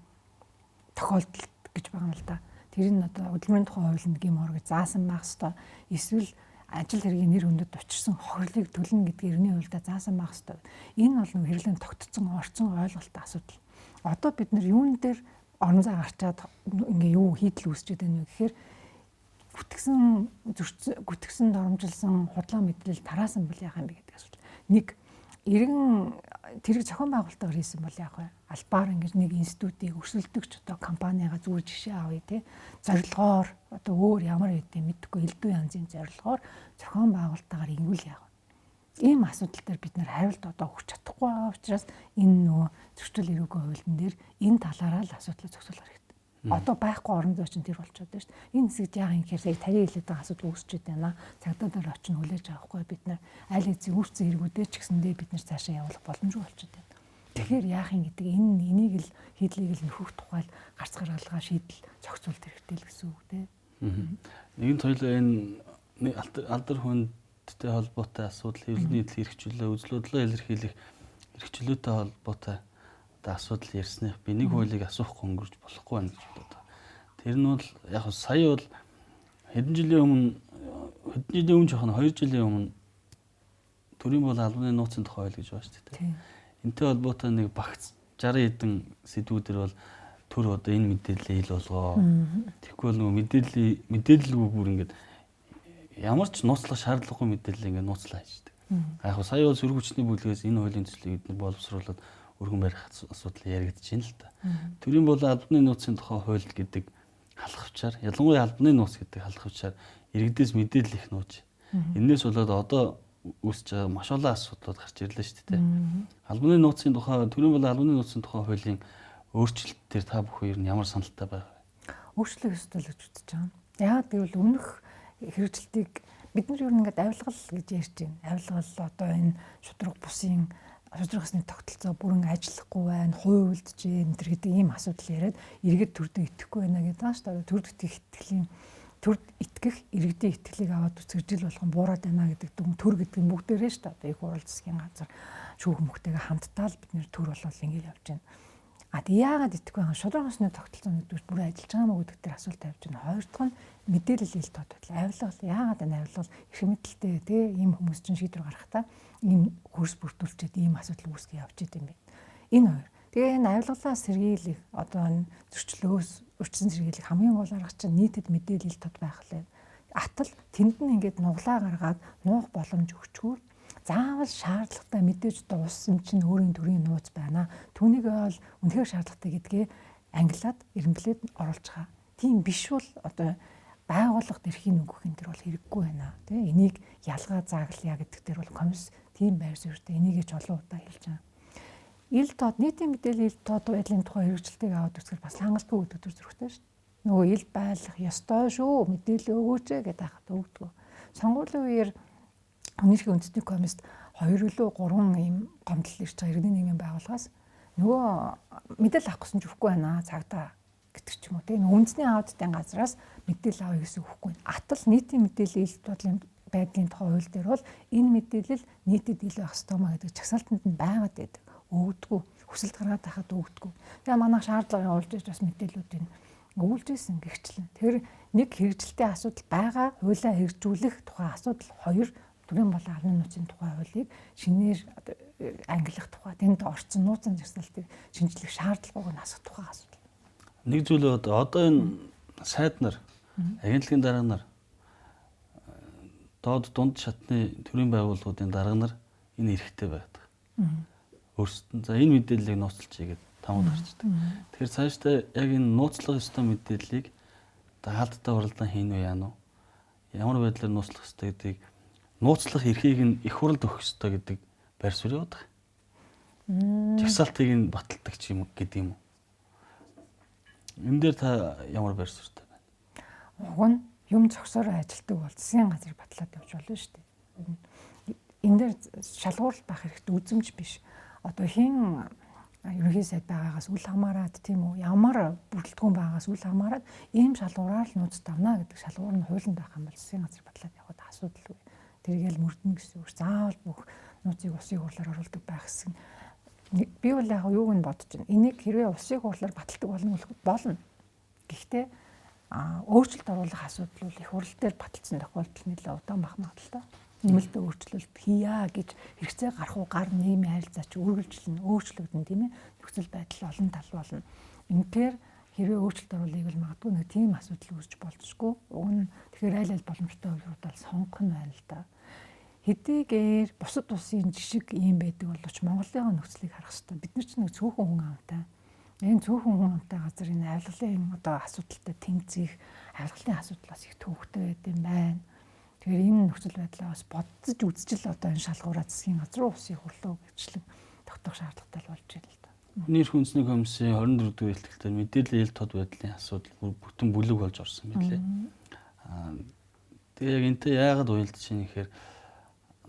тохиолдол гэж байгаа юм л да. Тэр нь одоо хөдөлмөрийн тухай хуулинд гэм хор гэж заасан байх ёстой. Эсвэл ажил хэргийн нэр хүндэд учирсан хохирлыг төлнө гэдгийг эртний хуульдаа заасан байх ёстой. Энэ бол нэг хэрэглээнд тогтцсон, орцсон ойлголттой асуудал. Одоо бид нар юун дээр орон зай гарчаад ингээ юу хийдэл үүсчихэд байна вэ гэхээр гүтгсэн доромжилсан худлаа мэдээлэл тараасан бол яах юм бэ гэдэг асуудал. Нэг иргэн тэрэг зохион байгуулалтаар хийсэн бол яах вэ? Албаар ингэж нэг институтыг өрсөлдөгч одоо компанигаа зүгээр жишээ авъя те. Зорилгоор одоо өөр ямар хэдий мэдэхгүй элдв янзын зорилгоор зохион байгуулалтаар ингүүл яах вэ? Ийм асуудал дээр бид нар хариулт одоо өгч чадахгүй байгаа учраас энэ нөгөө зөрчил эрүүгийн хуулийн дээр энэ талаараа л асуудлыг зохицуулах хэрэгтэй. Одоо байхгүй орон зай чинь тэр болчиход байна шүү дээ. Энэ хэсэгт яах юм гэхээр сая тарийн хэлээд байгаа асуудал үүсчихэд байна. Цагдаа нар очин хүлээж авахгүй бид нар аль хэзээ үүссэн хэрэгүүдээ ч гэсэндээ бид нар цаашаа явуулах боломжгүй болчиход байна. Тэгэхээр яах юм гэдэг энэ энийг л хийдлийг л нөхөх тухай гарц гаргалгаа шийдэл зохицуулт хэрэгтэй л гэсэн үг дээ. Нэгэн туйлаа энэ алдар хүндтэй холбоотой асуудал, хэвлэлийн нийтлэл эрх чөлөө, үзэл бодлоо илэрхийлэх эрх чөлөөтэй холбоотой одоо асуудал ярьсных би нэг хуулийг асуухгүй өнгөрч болохгүй байна гэж бодод. Тэр нь бол яг сая бол хэдэн жилийн өмнө жоох нь 2 жилийн өмнө төрийн бол албаны нууцын тухай хууль гэж байна шүү дээ. Энтэй холбоотой нэг багц 60 хэдэн сэдвүүдэр бол төр одоо энэ мэдээллийг ил болгоо. Тэгэхгүй бол нөгөө мэдээлэлгүй бүр ингээд ямар ч нууцлах шаардлагагүй мэдээлэл ингээд нууцлаа хийждэг. Яг сая бол сөрөг хүчний бүлгээс энэ хуулийн төслийг бид нар боловсруулад өргөн барих асуудал яригдж байна л та. Төрийн бол албаны нууцын тухай хууль гэдэг халахвчаар, ялангуяа албаны нууц гэдэг халахвчаар иргэдээс мэдээлэл их нууж. Энээс болоод одоо үүсэж байгаа маш олон асуудлууд гарч ирлээ шүү дээ. Албаны нууцын тухай, төрийн бол албаны нууцын тухай хуулийн өөрчлөлт дээр та бүхэн ер нь ямар саналтай байгаа вэ? Өөрчлөх ёстой л гэж үзэж байгаа. Яагаад гэвэл өмнөх хэрэгжилтийг бид нар ер нь ингээд авилгал гэж ярьж байна. Авилгал одоо энэ шударга бусын шударга ёсны тогтолцоо бүрэн ажиллахгүй байна, хуйлдж байна энэ гэдэг ийм асуудал яриад иргэд төрдөө итгэхгүй байна гэдэг байгаа шүү дээ. Төрд итгэх итгэлийн төрд итгэх иргэдийн итгэлийг аваад үсгэж жил болгон буураад байна гэдэг дүн төр гэдэг нь бүгдээрээ шүү дээ. Одоо их хурал засгийн газар шүүх мөхтэйгээ хамтдаа л бид нэр төр болол ингэж явж байна. А тэг яагаад итгэхгүй байгаа шударга ёсны тогтолцоо нэгдүгээр бүр ажиллаж байгаа мó гэдэг дээр асуулт тавьж байна. Хоёр дахь нь мэдээлэл ил тод байдал. Авилгал яагаад энэ авилгал эрх мэдэлтэй тий ийм хүмүүс чинь шийдвэр гаргахтаа ийм хөрс бүрдүүлчихэд ийм асуудал үүсгэж явж идэм бэ. Энэ хоёр. Тэгээ энэ авилгалаас сэргийлэх одоо энэ зөрчлөөс өрчсөн сэргийлэх хамгийн гол арга чинь нийтэд мэдээлэл ил тод байх лээ. Атал тэнд нь ингээд нуглаа гаргаад нуух боломж өгчгүүр заавал шаардлагатай мэдээж одоо улс юм чинь өөрийн төрийн нууц байна. Түүнийг бол үнэхээр шаардлагатай гэдгээ ангилаад эрэмблээд оруулж байгаа. Тийм биш бол одоо байгууллага эрхийн өгөх энэ төр бол хэрэггүй байна. Тэ энийг ялгаа зааглая гэдэг дээр бол комисс тийм байр суурьтай энийг ч олон удаа хэлж байгаа. Ил тод нийтийн мэдээлэл ил тод байдлын тухай хэрэгжилтийг аваад үзэхээр бас хангалтгүй гэдэг төр зөрөгтэй шүү дээ. Нөгөө ил байлах ёстой шүү мэдээлэл өгөөч гэдэг хахад өгдөг. Сонгуулийн үеэр Үнэрхийн үндэсний комист 2 илүү 3 ийм гомдол ирж байгаа иргэдийн нийгмийн байгууллагаас нөгөө мэдээлэл авах гэсэн ч өгөхгүй байна цагдаа гэдэг ч юм уу тийм үндэсний аудитын газраас мэдээлэл авъя гэсэн өгөхгүй. Атал нийтийн мэдээлэл ил бодлын байдлын тухай хууль дээр бол энэ мэдээлэл нийтэд ил байх ёстой маа гэдэг жагсаалтанд нь байгаад байдаг. Өгдөггүй. Хүсэлт гаргаад байхад өгдөггүй. Тэгээ манайх шаардлага явуулж иж бас мэдээллүүдийг өгүүлж ирсэн гэгчлэн. Тэр нэг хэрэгжилтийн асуудал байгаа, хуулиа хэрэгжүүлэх тухай асуудал хоёр төрийн болон албаны нууцын тухай хуулийг шинээр ангилах тухай тэнд орсон нууцын жагсаалтыг шинжлэх шаардлагагүй насах тухай асуудал. Нэг зүйл одоо энэ сайд нар, агентлагийн дарга нар, доод дунд шатны төрийн байгууллагуудын дарга нар энэ эрхтэй байдаг. Өөрсдөд нь за энэ мэдээллийг нууцлчихъя гэдээ тамууд гарчдаг. Тэгэхээр цаашдаа яг энэ нууцлах ёстой мэдээллийг одоо хаалттай хуралдаан хийнэ үү яана уу? Ямар байдлаар нууцлах ёстой гэдгийг нууцлах эрхийг нь их хуралд өгөх ёстой гэдэг байр суурь явдаг. Жагсаалтыг нь баталдаг ч юм гэдэг юм уу? Энэ дээр та ямар байр суурьтай байна? Уг нь юм зогсоороо ажилтдаг бол засгийн газар батлаад явж болно шүү дээ. Энэ дээр шалгуурлал байх хэрэгтэй үзэмж биш. Одоо хэн ерөнхий сайд байгаагаас үл хамааран тийм үү ямар бүрэлдэхүүн байгаагаас үл хамааран ийм шалгуураар л нууц давна гэдэг шалгуур нь хуулинд байх юм бол засгийн газар батлаад явахад асуудалгүй. Тэргээл мөрдөн гэсэн үг. Заавал бүх нууцыг улсын хурлаар оруулдаг байх гэсэн. Би бол яг юуг нь бодож байна. Энийг хэрвээ улсын хурлаар баталдаг болно болно. Гэхдээ Өөрчлөлт оруулах асуудал бол их хурал дээр баталсан тохиолдол нэлээд удаан байх магадлалтай. Нэмэлт өөрчлөлт хийя гэж хэрэгцээ гарах уу гар нийгмийн харилцаа чи үргэлжлэнэ, өөрчлөгдөн, тийм ээ. Нөхцөл байдал олон тал болно. Үнэхээр хэрвээ өөрчлөлт оруулахыг бол магадгүй нэг тийм асуудал үүсч болзошгүй. Уг нь тэгэхээр аль аль боломжтой хувьруудаа сонгох нь байна л да. Хэдийгээр бусад улсын жишг ийм байдаг боловч Монголын нөхцөлийг харах хэрэгтэй. Бид нар ч нэг цөөхөн хүн амтай. Энэ цөөхөн хүн амтай газар энэ авилгалын одоо асуудалтай тэмцэх, авилгалын асуудал бас их төвөгтэй байд юм байна. Тэгэхээр энэ нөхцөл байдлаа бас бодож үзэж л одоо энэ шалгуураа засгийн газар руу усын хурлуу гэвчлэн тогтоох шаардлагатай болж байна л да. Хүний эрх үндэсний комиссийн 24 дугаар илтгэлээр мэдээллийн ил тод байдлын асуудал бүтэн бүлэг болж орсон билээ. Тэгээ яг энтэй яагаад уялдаж чинь гэхээр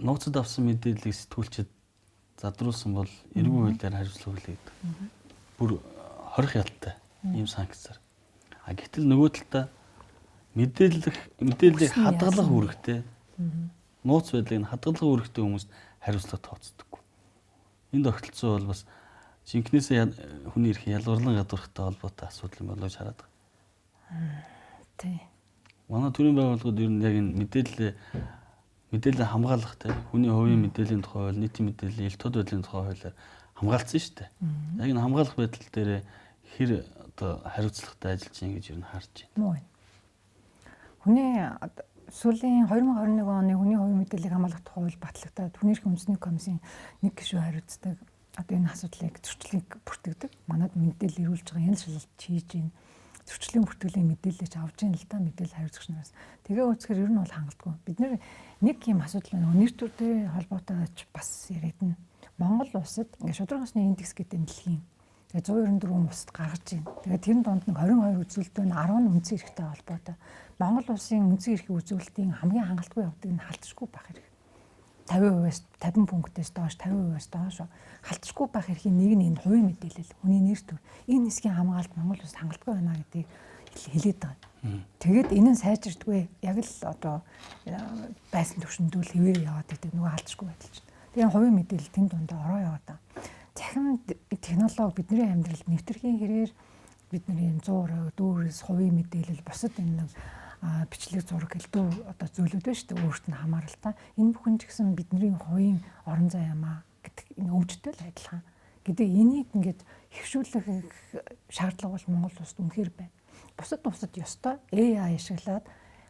нууцад авсан мэдээллийг сэтгүүлчид задруулсан бол эргүй хуулиар хариуцлага хүлээдэг. Бүр хорих ялтай ийм санкцаар. А гэтэл нөгөө талдаа мэдээллийг хадгалах үүрэгтэй, нууц байдлыг нь хадгалах үүрэгтэй хүмүүст хариуцлага тооцдоггүй. Энэ тогтолцоо бол бас жинкнээсээ хүний эрхийн ялгарлан гадуурхтай холбоотой асуудал юм болоо гэж хараад байгаа. Тий. Манай төрийн байгууллагууд ер нь яг энэ мэдээлэл хамгаалах, те, хүний хувийн мэдээллийн тухай хууль, нийтийн мэдээллийн ил тод байдлын тухай хуулиар хамгаалсан шүү дээ. Яг энэ хамгаалах байдал дээр хэр одоо хариуцлагатай ажиллаж байна гэж ер нь харж байна. Муу байна. Хүний сүүлийн 2021 оны хүний хувийн мэдээллийг хамгаалах тухай хууль батлагдаад хүний эрхийн үндэсний комиссийн нэг гишүүн хариуцдаг одоо энэ асуудлыг зөрчлийг бүртгэдэг. Манад мэдээлэл ирүүлж байгаа энэ шалгалт хийж байна. Зөрчлийн бүртгэлийн мэдээлэлч авч ийн л да мэдээлэл хариуцагч нараас. Тэгээ үзэхээр ер нь бол хангалтгүй. Бид нэг юм асуудал байна. Нэр төртэй холбоотой ч бас яриадна. Монгол улсад ингээ шударга ёсны индекс гэдэг энэ дэлхийн тэгээ 194 улсад гаргаж байна. Тэгээ тэрэн донд нэг 22 үзүүлэлт байна. 10 нь үндсэн эрхтэй холбоотой. Монгол улсын үндсэн эрхийн үзүүлэлтийн хамгийн хангалтгүй явдаг нь халтшгүй байх хэрэг. 50%-аас 50 пунктээс доош, 50%-аас доош халтшгүй байх эрхийн нэг нь энэ хувийн мэдээлэл, хүний нэр төр. Энэ хэсгийн хамгаалалт Монгол улсад хангалтгүй байна гэдгийг хэлээд байгаа. Тэгээд энэ нь сайжирдгүй. Яг л одоо байсан төвшөндөө л хэвээр яваад байдаг нөгөө халтшгүй байдал чинь. Тэгээ хувийн мэдээлэл тэнд дундаа ороо яваад байгаа. Цахим технологи бидний амьдралд нэвтэрхийн хэрээр бидний 100 дүүрээс хувийн мэдээлэл бусад энэ нэг бичлэг зураг гэлдүү одоо зүйлүүд байна шүү дээ, өөрт нь хамааралтай. Энэ бүхэн ч гэсэн бидний хувийн орон зай юм аа гэдэг энэ өвчтэй л адилхан. Гэдэг энийг ингээд хэвшүүлэх шаардлага бол Монгол улсад үнэхээр байна. Бусад улсад ёстой AI ашиглаад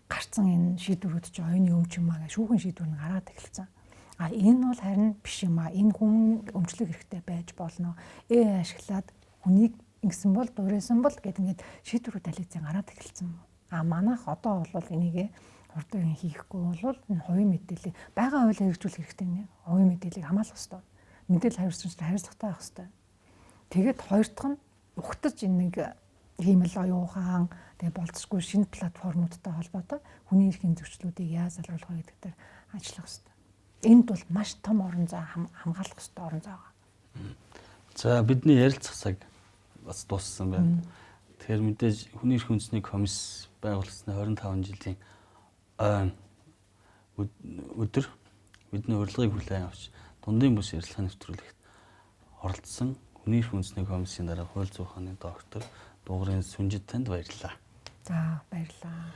гарцсан энэ шийдвэрүүд чинь оюуны өмч юм аа гэж шүүхэн шийдвэр нь гараад эхэлсэн. А энэ бол харин биш юм аа. Энэ хүн өмчлөх хэрэгтэй байж болно. AI ашиглаад хүнийг ингэсэн бол дуурайсан бол гэд ингээд шийдвэрүүд аль хэзээ гараад эхэлсэн. А манайх одоо бол энийг хурдан хийхгүй бол энэ хувийн мэдээллийг байгаа хуулиар хэрэгжүүлэх хэрэгтэй нэ. Хувийн мэдээллийг хамгаалах хэрэгтэй. Мэдээлэл хариуцлагатай хариуцлагатай байх хэрэгтэй. Тэгээд хоёр дахь нь ухтаж энэ нэг хиймэл оюун ухаан тэгээ болцсохгүй шинэ платформудтай холбоотой хүний эрхийн зөрчлүүдийг яаж залруулах вэ гэдэг дээр ажиллах хэрэгтэй. Энд бол маш том орон зай хамгаалах хэрэгтэй орон зай байгаа. За бидний ярилцах цаг бас дууссан байна. Тэгэхээр мэдээж хүний эрхийн үндэсний комисс байгуулсны 25 жилийн ойн өдөр бидний урилгыг хүлээн авч дундын бүс ярилцлагын нэвтрүүлэгт оролцсон хүний эрхийн үндэсний комиссийн дараа хууль зүйн ухааны доктор Дугуйрын Сүнжид танд баярлалаа. За баярлалаа.